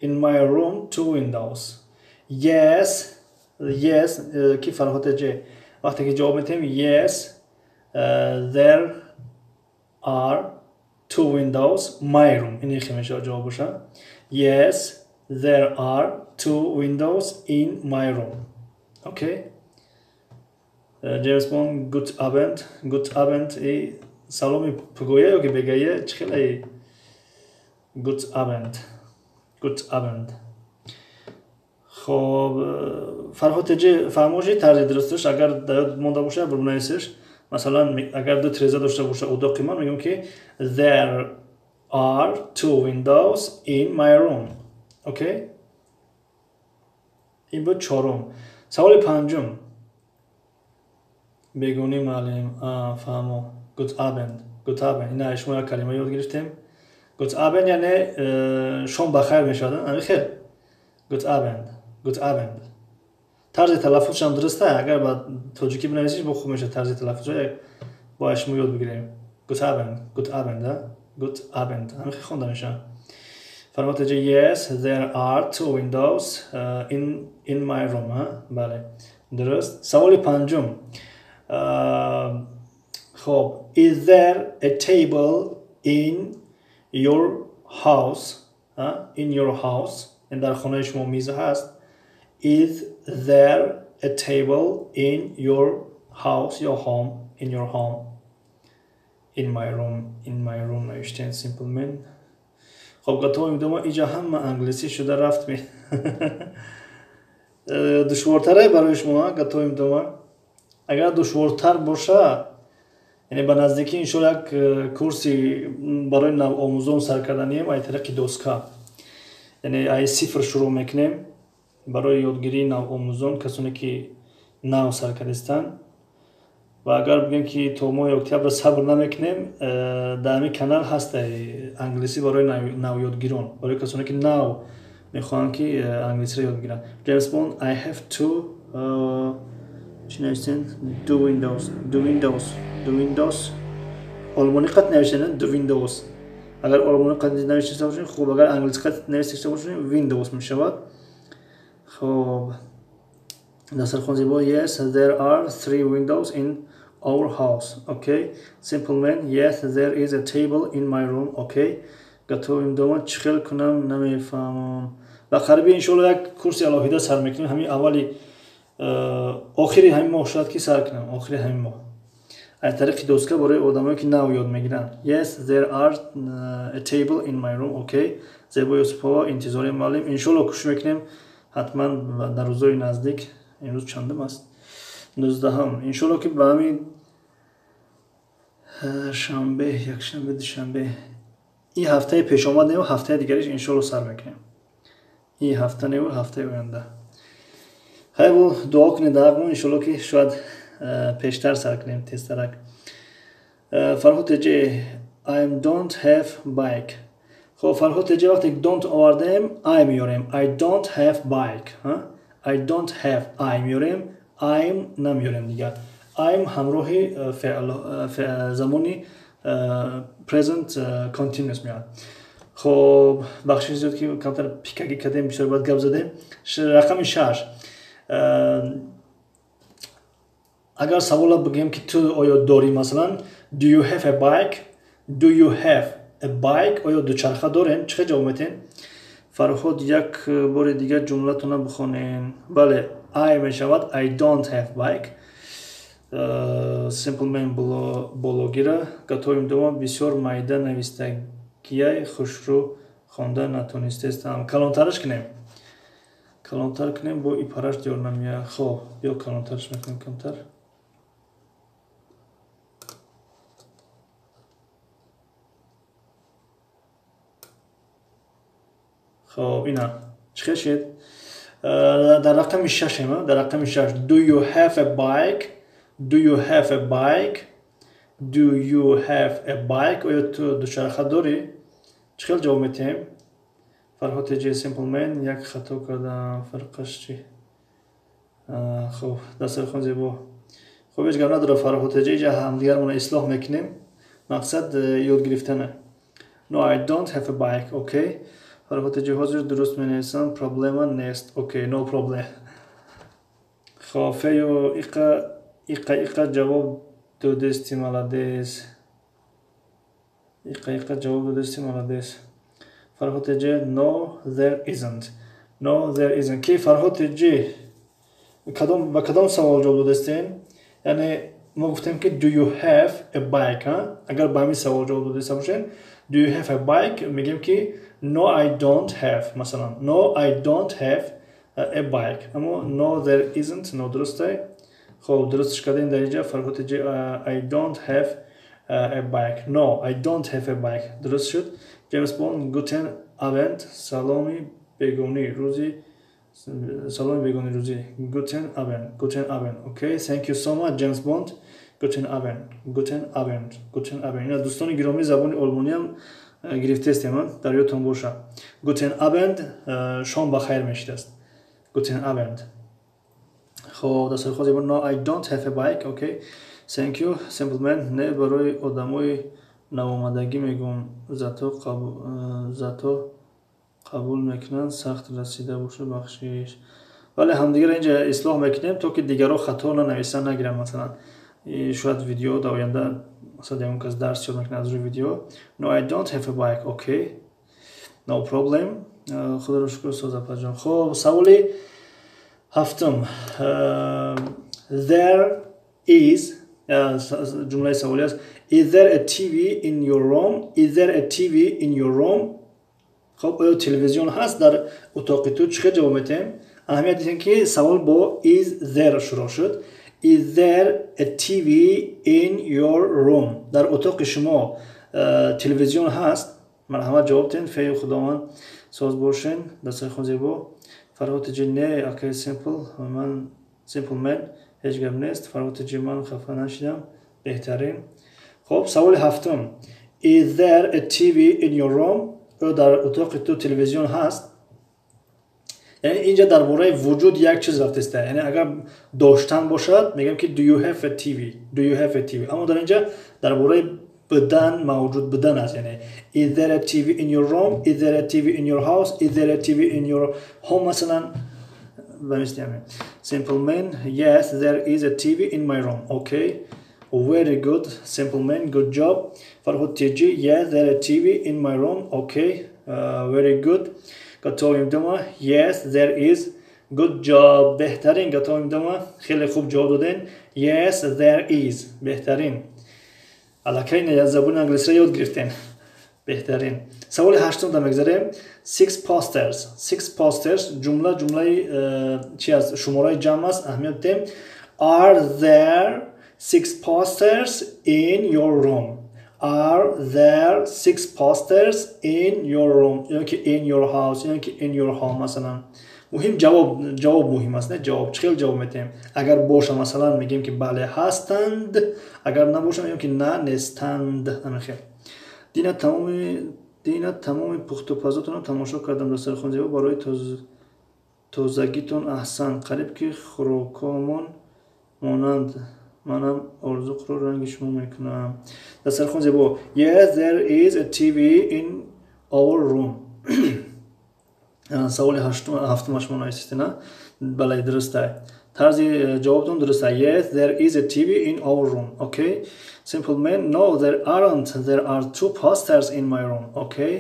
In my room two windows. Yes, yes, ки Фарҳод ҷ. Вақте ки ҷавоб медиҳем yes, there are two windows my room. Ин хел мешавад ҷавоб боша. Yes, there are two windows in my room. Okay. James Bond, good Abend, good Abend. И саломи пугоя ё ки бегая чӣ хеле? Good Abend, good Abend. Хоб, Фарҳод ҷ фаҳмоши тарзи дурусташ, агар дар ёд монда бошад, бинависеш. Масалан, агар ду тиреза дошта бошад утоқи ман, мегӯям ки there are two windows in my room. Okay? Ин буд чорум. Саволи панҷум. Бегонӣ муаллим, фаҳмо. Good Abend, good Abend. Ина шумо як калима ёд гирифтем. Good Abend яъне шом бахайр мешавад, ами хел. Good Abend, good Abend. Тарзи талаффузшам дуруст аст, агар ба тоҷикӣ бинависиш бо хуб мешавад тарзи талаффузро, бояд шумо ёд бигирем. Good Abend, good Abend, good Abend. Ҳамин хел хонда мешавад. Фармод ҷ yes, there are two windows in my room. Бале, дуруст. Саволи панҷум. Хуб, is there a table in your house? In your house. Дар хонаи шумо миз ҳаст? Is there a table in your house, your home, in your home? In my room, in my room навиштем Simple Man. Хоб, готовим дома, иҷа ҳама англисӣ шуда рафт. Душвортаре барои шумо готовим дома? Агар душвортар боша, яъне ба наздикӣ иншоалло як курси барои навомӯзон сар карданием ай тариқи доска, яъне ай сифр шурӯъ мекунем барои ёдгирии навомӯзон, касоне ки нав сар кардистанд. Ва агар бигӯем ки то моҳи октябр сабр намекунем, дар ҳамин канал ҳаст англисӣ барои навёдгирон, барои касоне ки нав мехоҳанд ки англисиро ёд бигиранд. James Bond, I have two, чӣ навиштен? Ду windows, ду windows, ду windows. Олмонӣ қат навиштен ду windows. Агар олмонӣ қат навишта бошем, хуб, агар англисӣ қат навишта бошем, windows мешавад. Хоб, дастархон зебо. Yes, there are three windows in our house. Okay. Simple man, yes, there is a table in my room. Okay. Готовим дома, чӣ хел кунам, намефаҳмам. Ба қариби иншоалло як курси алоҳида сар мекунем. Ҳамин аввали охири ҳамин моҳ шояд ки сар кунам, охири ҳамин моҳ, аз тариқи доска барои одамое ки нав ёд мегиранд. Yes, there are a table in my room. Okay. Зебо Юсупова, интизори муаллим. Иншоалло кӯшиш мекунем, ҳатман дар рӯзои наздик. Имрӯз чандум аст? 19-ум. Иншоалло ки ба ҳамин шанбе, якшанбе, душанбе, ин ҳафтаи пешомад неву ҳафтаи дигариш иншоалло сар мекунем. Ин ҳафта неву ҳафтаи оянда. Хайр, дуо кунед дар ҳаққмон, иншоалло ки шояд пештар сар кунем, тезтарак. Фарҳод Теҷе, I don't have bike. Хоб, Фарҳод Теҷе, вақте don't овардем, I меёрем. I don't have bike. I don't have, I меёрем, I'm намеёрем дигар. I'm ҳамроҳи феъл замони present continuous меояд. Хоб, бахшиш зиёд ки камтар пикагӣ кардем, бисёр бад гап задем. Рақами 6. Агар савола бигӯем ки ту оё дорӣ, масалан, do you have a bike? Do you have a bike? Оё дучарха дорем? Чӣ хел ҷавоб метиҳем? Фарҳод, як бори дигар ҷумлатона бихонем. Бале, I мешавад, I don't have bike. Simple man бологира. Готовим дома, бисёр майда навистагияй, хушрӯ хонда натонистестам. Калонтараш кунем, калонтар кунем, бо ипараш диёр намеяд. Хоб, биё калонтараш мекунем камтар. Хоб, ина чӣ хел шед? Дар рақами шашем, дар рақами 6. Do you have a bike? Do you have a bike? Do you have a bike? Оё ту дучарха дорӣ? Чӣ хел ҷавоб метиҳем? Фарҳод Теҷи, Simple Man, як хато кардам, фарқаш чӣ? Хоб, дастархон зебо. Хоб, ҳеҷ гап надорад, Фарҳод Теҷи, иҷа ҳамдигармона ислоҳ мекунем, мақсад ёд гирифтана. No, I don't have a bike. Okay. Фарҳод Теҷи, ҳозир дуруст менависам, проблема нест. Okay, no problem. Хоб, фею иқа иқа иқа ҷавоб додести, молодец. Иқа иқа ҷавоб додести, молодец. Фарҳод Теҷи, no, there isn't. No, there isn't. Ки Фарҳод Теҷи, кадом ба кадом савол ҷавоб додестем? Яъне мо гуфтем ки do you have a bike, агар ба ҳамин савол ҷавоб додеста бошем, do you have a bike, мегӯем ки no, I don't have, масалан, no, I don't have a bike. Аммо no, there isn't нодурусте. Хоб, дурустш кардем дар инҷа. Фарҳод Теҷи, I don't have a bike. No, I don't have a bike. Дуруст шуд. James Bond, guten Abend, саломи бегонӣ рӯзи, саломи бегонӣ рӯзӣ. Guten Abend, guten Abend. Okay, thank you so much, James Bond. Guten Abend, guten Abend, guten Abend. Ина дӯстони гиромӣ, забони олмониам гирифтаистем, дар ёдтон боша. Guten Abend, шом ба хайр мешидааст. Guten Abend. Хоб, дастархон зебо. No, I don't have a bike. Okay, thank you. Simple man, не, барои одамои навомадагӣ мегӯм, зато қабул мекунанд, сахт расида боша, бахшиш. Бале, ҳамдигарро инҷа ислоҳ мекунем, то ки дигарро хато нанависанд, нагиранд. Масалан, шояд видео дар оянда, масалан, ягон кас дарс ёд мекунад аз рӯи видео. No, I don't have a bike. Okay, no problem. Худоро шукр, созапаҷон. Хоб, саволи ҳафтум. There is, ҷумлаи саволӣ аст. Is there a TV in your room? Is there a TV in your room? Хоб, оё телевизион ҳаст дар утоқи ту? Чӣ хел ҷавоб метиҳем? Аҳамият диҳем, ки савол бо is there шурӯъ шуд. Is there a TV in your room? Дар утоқи шумо телевизион ҳаст? Марҳамат, ҷавоб диҳед. Фею Худованд соз бошен. Дастархон зебо. Фарҳод Тиҷи, не, акай Simple ман, Simple Man, ҳеҷ гап нест. Фарҳод Тиҷи, ман хафа нашидам. Беҳтарин. Хоб, саволи ҳафтум. Is there a TV in your room? Оё дар утоқи ту телевизион ҳаст? Яъне инҷа дар бораи вуҷуд як чиз рафтеста. Яъне агар доштан бошад, мегӯем, ки do you have a TV? Do you have a TV? Аммо дар инҷа дар бораи будан, мавҷуд будан аст. Яъне is there a TV in your room? Is there a TV in your house? Is there a TV in your home? Масалан, ба мисли ҳамин. Simple Man, yes, there is a TV in my room. Okay, very good, Simple Man, good job. Farhod TG, yes, there a TV in my room. Okay, very good. Готовим дома, yes, there is. Good job. Беҳтарин, Готовим дома, хеле хуб ҷавоб додем. Yes, there is. Беҳтарин. Аллакай забони англисиро ёд гирифтем. Беҳтарин. Саволи ҳаштум да мегзарем. Six posters. Six posters. Ҷумла ҷумлаи чи аст? Шумораи ҷамъ аст. Аҳамият дидем. Are there six posters in your room? Are there six posters in your room? Ё ки in your house, ё ки in your home, масалан. Муҳим ҷавоб, ҷавоб муҳим аст, не? Ҷавоб чӣ хел ҷавоб метиҳем? Агар боша, масалан, мегӯем, ки бале, ҳастанд, агар набоша, мегӯем, ки на, нестанд. Ҳамин хел. Дина тамоми пухтупазотонро тамошо кардам. Дастархон зебо, барои тозагитон аҳсан. Қариб ки хӯрокҳомон монанд. Манам орзуқро ранги шумо мекунам. Дастархон зебо. Yes, there is a TV in our room. Саволи ҳафтума шумо нависистена? Бале, дуруста. Тарзи ҷавобтон дуруста. Yes, there is a TV in our room. Okay. Simple Man, no, there aren't. There are two posters in my room. Okay,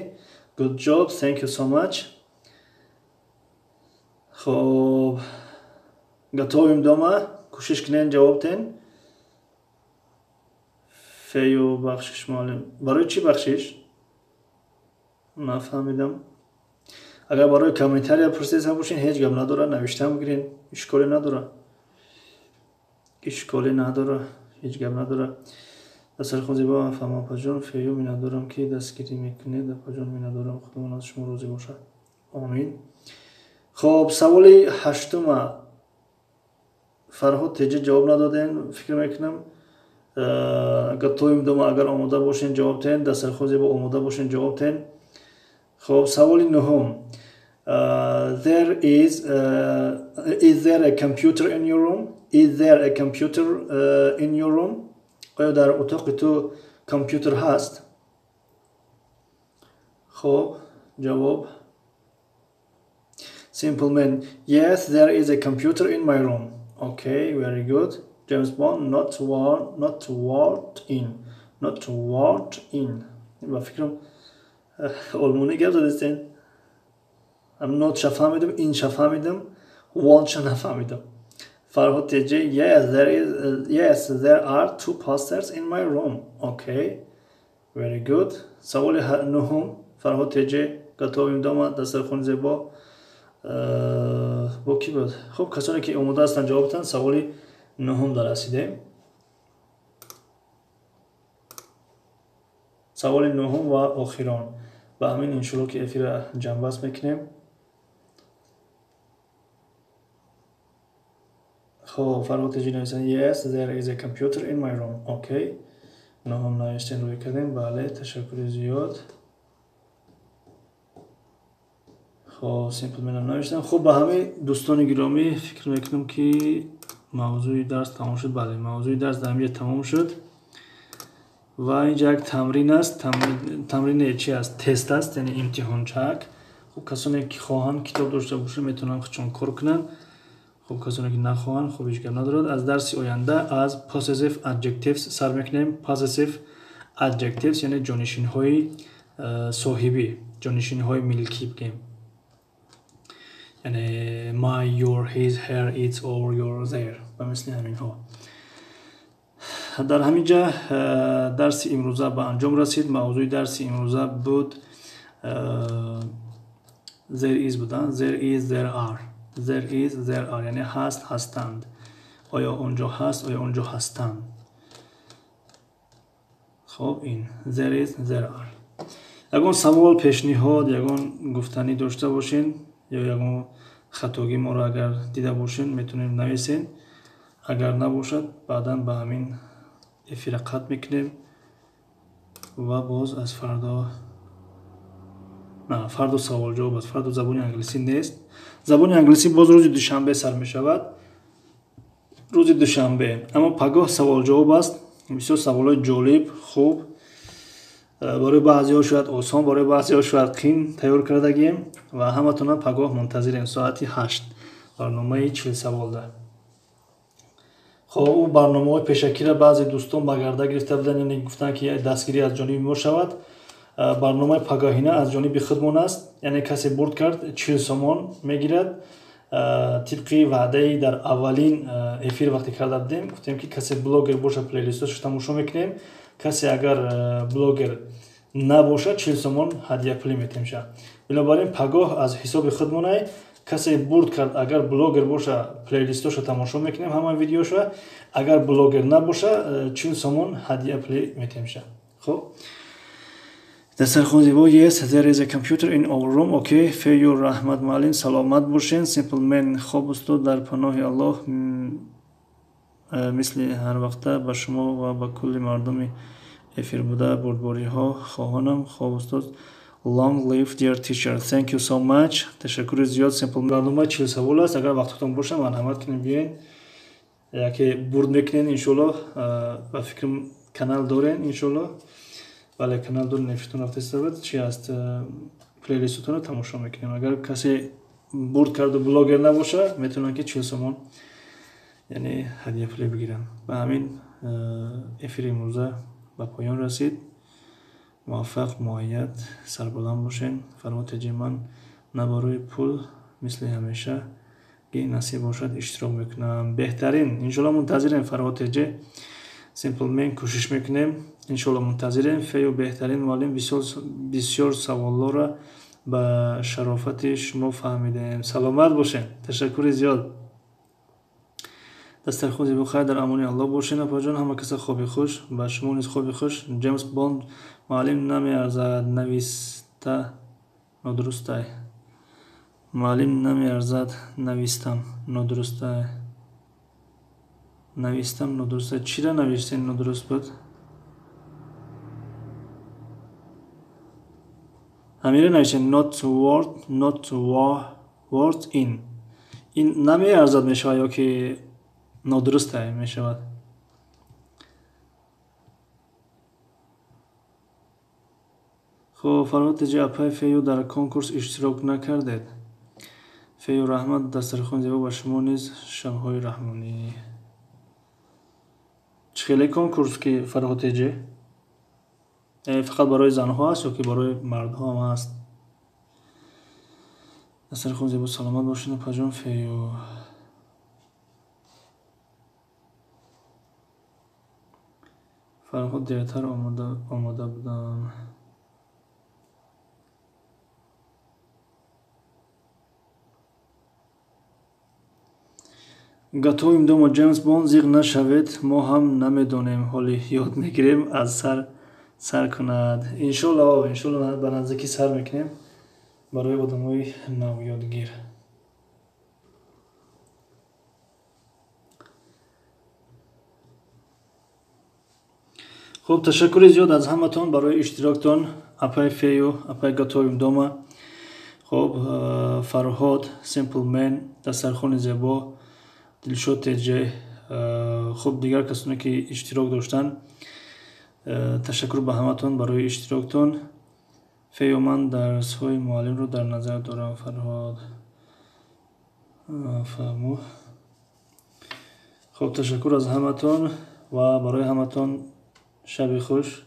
good job, thank you so much. Хоб, Готовим дома, кӯшиш кунен, ҷавоб тен. Фею бахшиш, муаллим. Барои чӣ бахшиш? Нафаҳмидам. Агар барои комментария пурсида бошен, ҳеҷ гап надора, навиштам бигирен, ишколе надора, ишколе надора, ҳеҷ гап надора. Дастархон зебо. Фаҳмам, апаҷон. Фею, миннатдорам, ки дастгирӣ мекунед. Апаҷон, миннатдорам. Худованд аз шумо розӣ бошад. Омин. Хоб, саволи ҳаштума Фарҳод Теҷа ҷавоб надодем, фикр мекунам. Готовим дома, агар омода бошен, ҷавоб тен. Дастархон зебо, омода бошен, ҷавоб тен. Хоб, саволи нуҳум. There is there a computer in your room? Is there a computer in your room? Оё дар утоқи ту компютер ҳаст? Хоб, ҷавоб. Simple Man, yes, there is a computer in my room. Okay, very good. James Bond, not one, not what in, not what in. Ба фикрам, олмонӣ гап задистен. Not ша фаҳмидам, in ша фаҳмидам, want ша нафаҳмидам. Farhod TJ, yes, there is, yes, there are two posters in my room. Okay, very good. Саволи нуҳум, Фарҳод TJ, Готовим дома, дастархони зебо. Бо кӣ буд? Хуб, касоне ки омода ҳастанд, ҷавоб диҳанд. Саволи нуҳум дар расидем. Саволи нуҳум ва охирон. Ба ҳамин, иншоалло, ки эфирра ҷамъбаст мекунем. Хоб, Фарҳод Теҷи нависанд: yes, there is a computer in my room. Okay. Нуҳум навиштем, рӯй кардем. Бале, ташаккури зиёд. Хоб, Simple Man навиштам. Хуб, ба ҳамин, дӯстони гиромӣ, фикр мекунам, ки мавзӯи дарс тамом шуд. Бале, мавзӯи дарс дар ҳаминҷа тамом шуд ва инҷа як тамрин аст. Тамрине чи аст? Тест аст, яъне имтиҳончак. Хуб, касоне ки хоҳанд, китоб дошта бошанд, метавонанд худшон кор кунанд. Хуб, касоне ки нахоҳанд, хуб, ҳеҷ гап надорад. Аз дарси оянда аз possessive adjectives сар мекунем. Possessive adjectives, яъне ҷонишинҳои соҳибӣ, ҷонишинҳои милкӣ бигем, яъне my, your, his, her, its, our, your, their ба мисли ҳаминҳо. Дар ҳамин ҷа дарси имрӯза ба анҷом расид. Мавзӯи дарси имрӯза буд There is будан, there is, there are. There is, there are, яъне ҳаст, ҳастанд. Оё онҷо ҳаст, оё онҷо ҳастанд. Хоб, ин there is, there are. Ягон савол, пешниҳод, ягон гуфтанӣ дошта бошен ё ягон хатогӣ моро агар дида бошен, метавонем нависен. Агар набошад, баъдан ба ҳамин эфира қатъ мекунем ва боз аз фардо, на, фардо савол-ҷавоб аст, фардо забони англисӣ нест. Забони англисӣ боз рӯзи душанбе сар мешавад, рӯзи душанбе. Аммо пагоҳ савол-ҷавоб аст, бисёр саволҳои ҷолиб, хуб, барои баъзеҳо шояд осон, барои баъзеҳо шояд қин тайёр кардагием ва ҳаматона пагоҳ мунтазирем соати 8 барномаи 40 саволда. Хоб, ӯ барномаҳои пешакиро баъзе дӯстон ба гарда гирифта буданд, яъне гуфтанд, ки дастгирӣ аз ҷониби мо шавад. Барномаи пагоҳина аз ҷониби худмон аст, яъне касе бурд кард 40 сомон мегирад. Тибқи ваъдаи дар аввалин эфир вақте карда будем, гуфтем, ки касе блогер боша, плейлистошо тамошо мекунем, касе агар блогер набошад, 40 сомон ҳадияпулӣ метемша. Бинобар ин пагоҳ аз ҳисоби худмонай, касе бурд кард, агар блогер боша, плейлистошо тамошо мекунем, ҳама видеошо, агар блогер набоша, 40 сомон ҳадияпулӣ метемша. Хоб, дастархон зебо. Yes, there is a computer in our room. Okay, Фею, раҳмат, муаллим, саломат бошен. Simple Man, хоб, устод, дар паноҳи Аллоҳ, мисли ҳар вақта ба шумо ва ба кулли мардуми эфир буда бурдбориҳо хоҳонам. Хоб, устод, long live dear teacher. Thank you so much. Ташаккури зиёд, Simple. Барномаи 40 савол аст, агар вақтатон боша, марҳамат кунед, биёед, яке бурд мекунед, иншоаллоҳ. Ба фикрам, канал дорен, иншоаллоҳ. Бале, канал дорен, эфиртон рафтаиста буд, чи аст, плейлистотонро тамошо мекунем. Агар касе бурд карду блогер набоша, метавонанд, ки 40 сомон, яъне ҳадияпулӣ бигиранд. Ба ҳамин эфири имрӯза ба поён расид. Муваффақ, муайяд, сарбаланд бошен. Фарҳод Теҷи, ман на барои пул, мисли ҳамеша ки насиб бошад, иштирок мекунам. Беҳтарин, иншоалло, мунтазирем, Фарҳод Теҷи. Simple Man, кӯшиш мекунем, иншоалло, мунтазирем. Фею, беҳтарин муаллим, бисёр саволлоро ба шарофати шумо фаҳмидем. Саломат бошем, ташаккури зиёд. Дастархон зебо. Хайр, дар амони Аллоҳ бошен, апаҷон, ҳама каса хоби хуш. Ба шумо низ хоби хуш. Ҷеймс Бонд, муаллим, намеарзад нависта, нодурустай. Муаллим, намеарзад навистам, нодурустай. Навистам, нодурустай. Чира навиштен нодуруст буд? Ҳамира навиштен not worth, not worth in. Ин намеарзад мешавад ё ки нодурустай мешавад? Хоб, Фарҳод Теҷи, апай Фею, дар конкурс иштирок накардед? Фею, раҳмат, дастархон зебо, ба шумо низ шабҳои раҳмонӣ. Чӣ хеле конкурс ки, Фарҳод Теҷи? Фақат барои занҳо аст ё ки барои мардҳо ҳам ҳаст? Дастархон зебо, саломат бошед, апаҷон. Фею, Фарҳод, дертар омода будам. Готовим дома. Ҷеймс Бонд, зиқ нашавед, мо ҳам намедонем, ҳоли ёд мегирем, аз сар сар кунад, иншоалло. Иншоалло, ба наздикӣ сар мекунем барои одамои навёдгир. Хуб, ташаккури зиёд аз ҳаматон барои иштироктон. Апай Фею, апай Готовим дома, хуб, Фарҳод, Simple Man, дастархони зебо, Дилшод Теҷе, хуб, дигар касоне ки иштирок доштанд, ташаккур ба ҳаматон барои иштироктон. Фею, ман дарсҳои муаллимро дар назар дорам. Фарҳод, фаҳму. Хуб, ташаккур аз ҳаматон ва барои ҳаматон шаби хуш.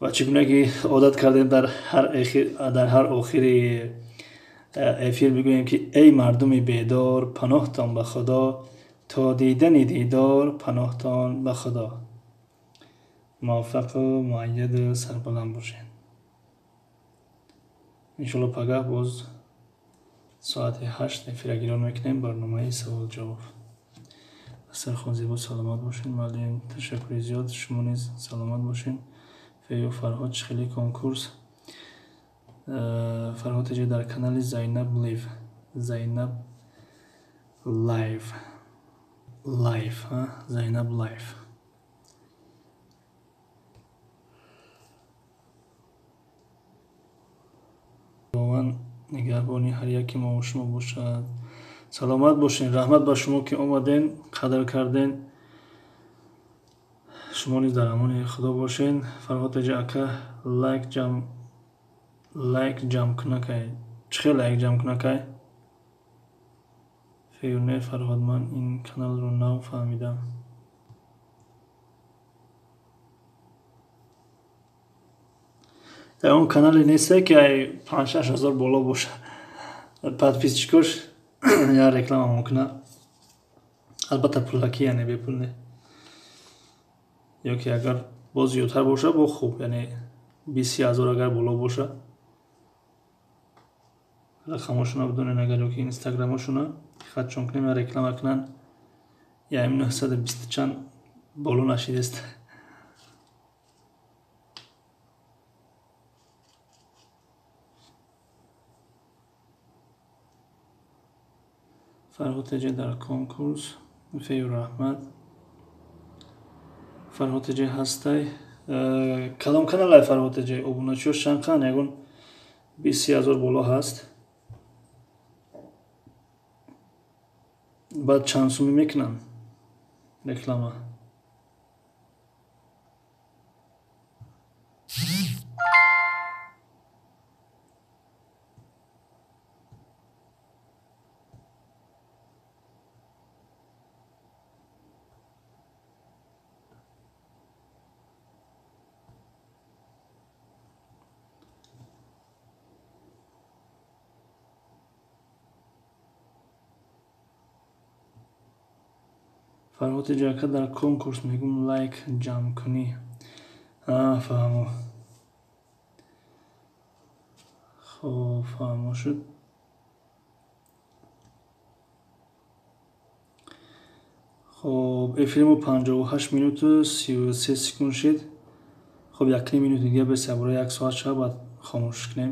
Ва чӣ гуна ки одат кардем, дар ҳар охири эфир бигӯем, ки эй мардуми бедор, паноҳтон ба Худо, то дидани дидор, паноҳтон ба Худо. Муваффақу муайяду сарбаланд бошед. Иншоалло пагаҳ боз соати 8 эфира гирён мекунем барномаи савол-ҷавоб. Дастархон зебо, саломат бошед, муаллим. Ташаккури зиёд, шумо низ саломат бошед. Фею Фарҳод, чӣ хеле конкурс? Фарҳод теҷа дар канали Зайнаб Лив. Зайнаб Лайв. Лайв, ҳа? Зайнаб Лайв. Худованд нигаҳбони ҳар яке мо ва шумо бошад. Саломат бошед. Раҳмат ба шумо ки омаден, қадр карден. Шумо низ дар амони Худо бошед. Фарҳод теҷа ака лайк ҷамъ кунакай. Чӣ хел лайк ҷамъ кунакай? Фею не Фарҳод, ман ин каналро нав фаҳмидам. Дар он канале несте ки ай 5-6 ҳазор боло бошад. Подписчикош я реклама мекунад. Албатта пулакӣ, яъне бепул не. Ё ки агар боз зиёдтар бошад, бо хуб, яъне 20 ҳазор агар боло бошад. Рақамошона бидонен агар ё ки инстаграмошона хатчон кунем я реклама кунанд, я 920 чанд боло нашидест. Фарҳод теҷа дар конкурс. Фею раҳмат. Фарҳод теҷа ҳастай. Кадом каналай Фарҳод теҷа? Обуначиёш чанд қанд? Ягон 20 ҳазор боло ҳаст. Баъд чанд сумӣ мекунанд реклама? Фарҳод теҷа ака дар конкурс мегӯм лайк ҷамъ кунӣ. Фаҳмо. Хоб, фаҳмо шуд. Хоб, эфири мо 58 минуту 33 секунд шид. Хоб, 1,5 минути дига бесабура 1 соат шава, баъд хомӯш кунем.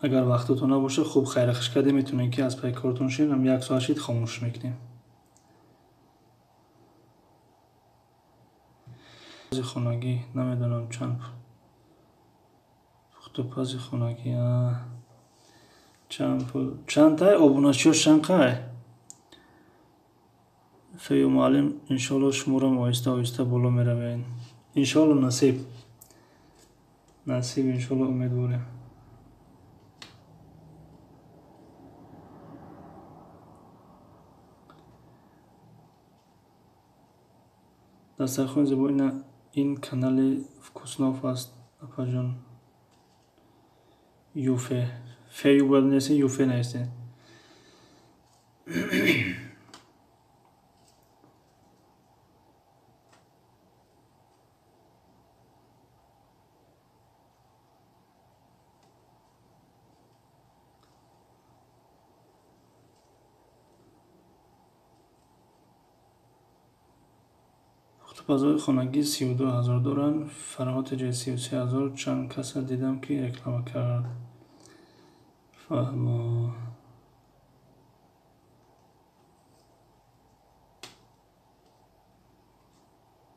Агар вақтотон набошад, хуб хайрахш кардем, метавонем ки аз пайи кортон шед, ҳам 1 соат шид хомӯш мекунем. Хонагӣ намедонам чанд пухтупази хонагӣ чанд пул, чандтай обуначиёш чанд қай? Фею муаллим, иншоалло шуморам оҳиста оҳиста боло меравед. Иншоалло насиб. Насиб иншоалло умедворем. Дастархони зебо ин канали Вкуснов аст, апаҷон. Юфе. Фею бояд нависем, Юфе нависем. Пухтупазҳои хонагӣ 32 ҳазор доранд. Фарҳод теҷа 33 ҳазор. Чанд каса дидам ки реклама кард. Фаҳмо.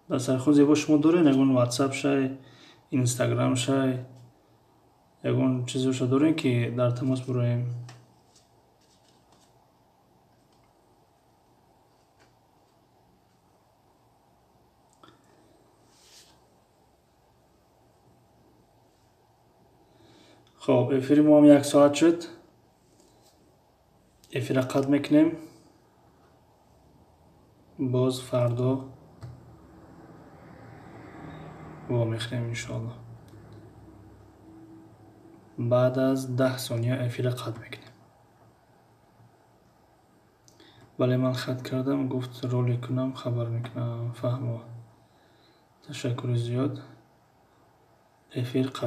Дастархон зебо шумо доред? Ягон ватсап шай, инстаграм шай, ягон чизоша дорем ки дар тамос буроем? Хоб, эфири мо ҳам 1 соат шуд. Эфира қатъ мекунем. Боз фардо вомехӯрем иншоалло. Баъд аз 10 сония эфира қатъ мекунем. Бале, ман хат кардам, гуфт ролик кунам, хабар мекунам. Фаҳмо. Ташаккури зиёд. Эфир қатъ.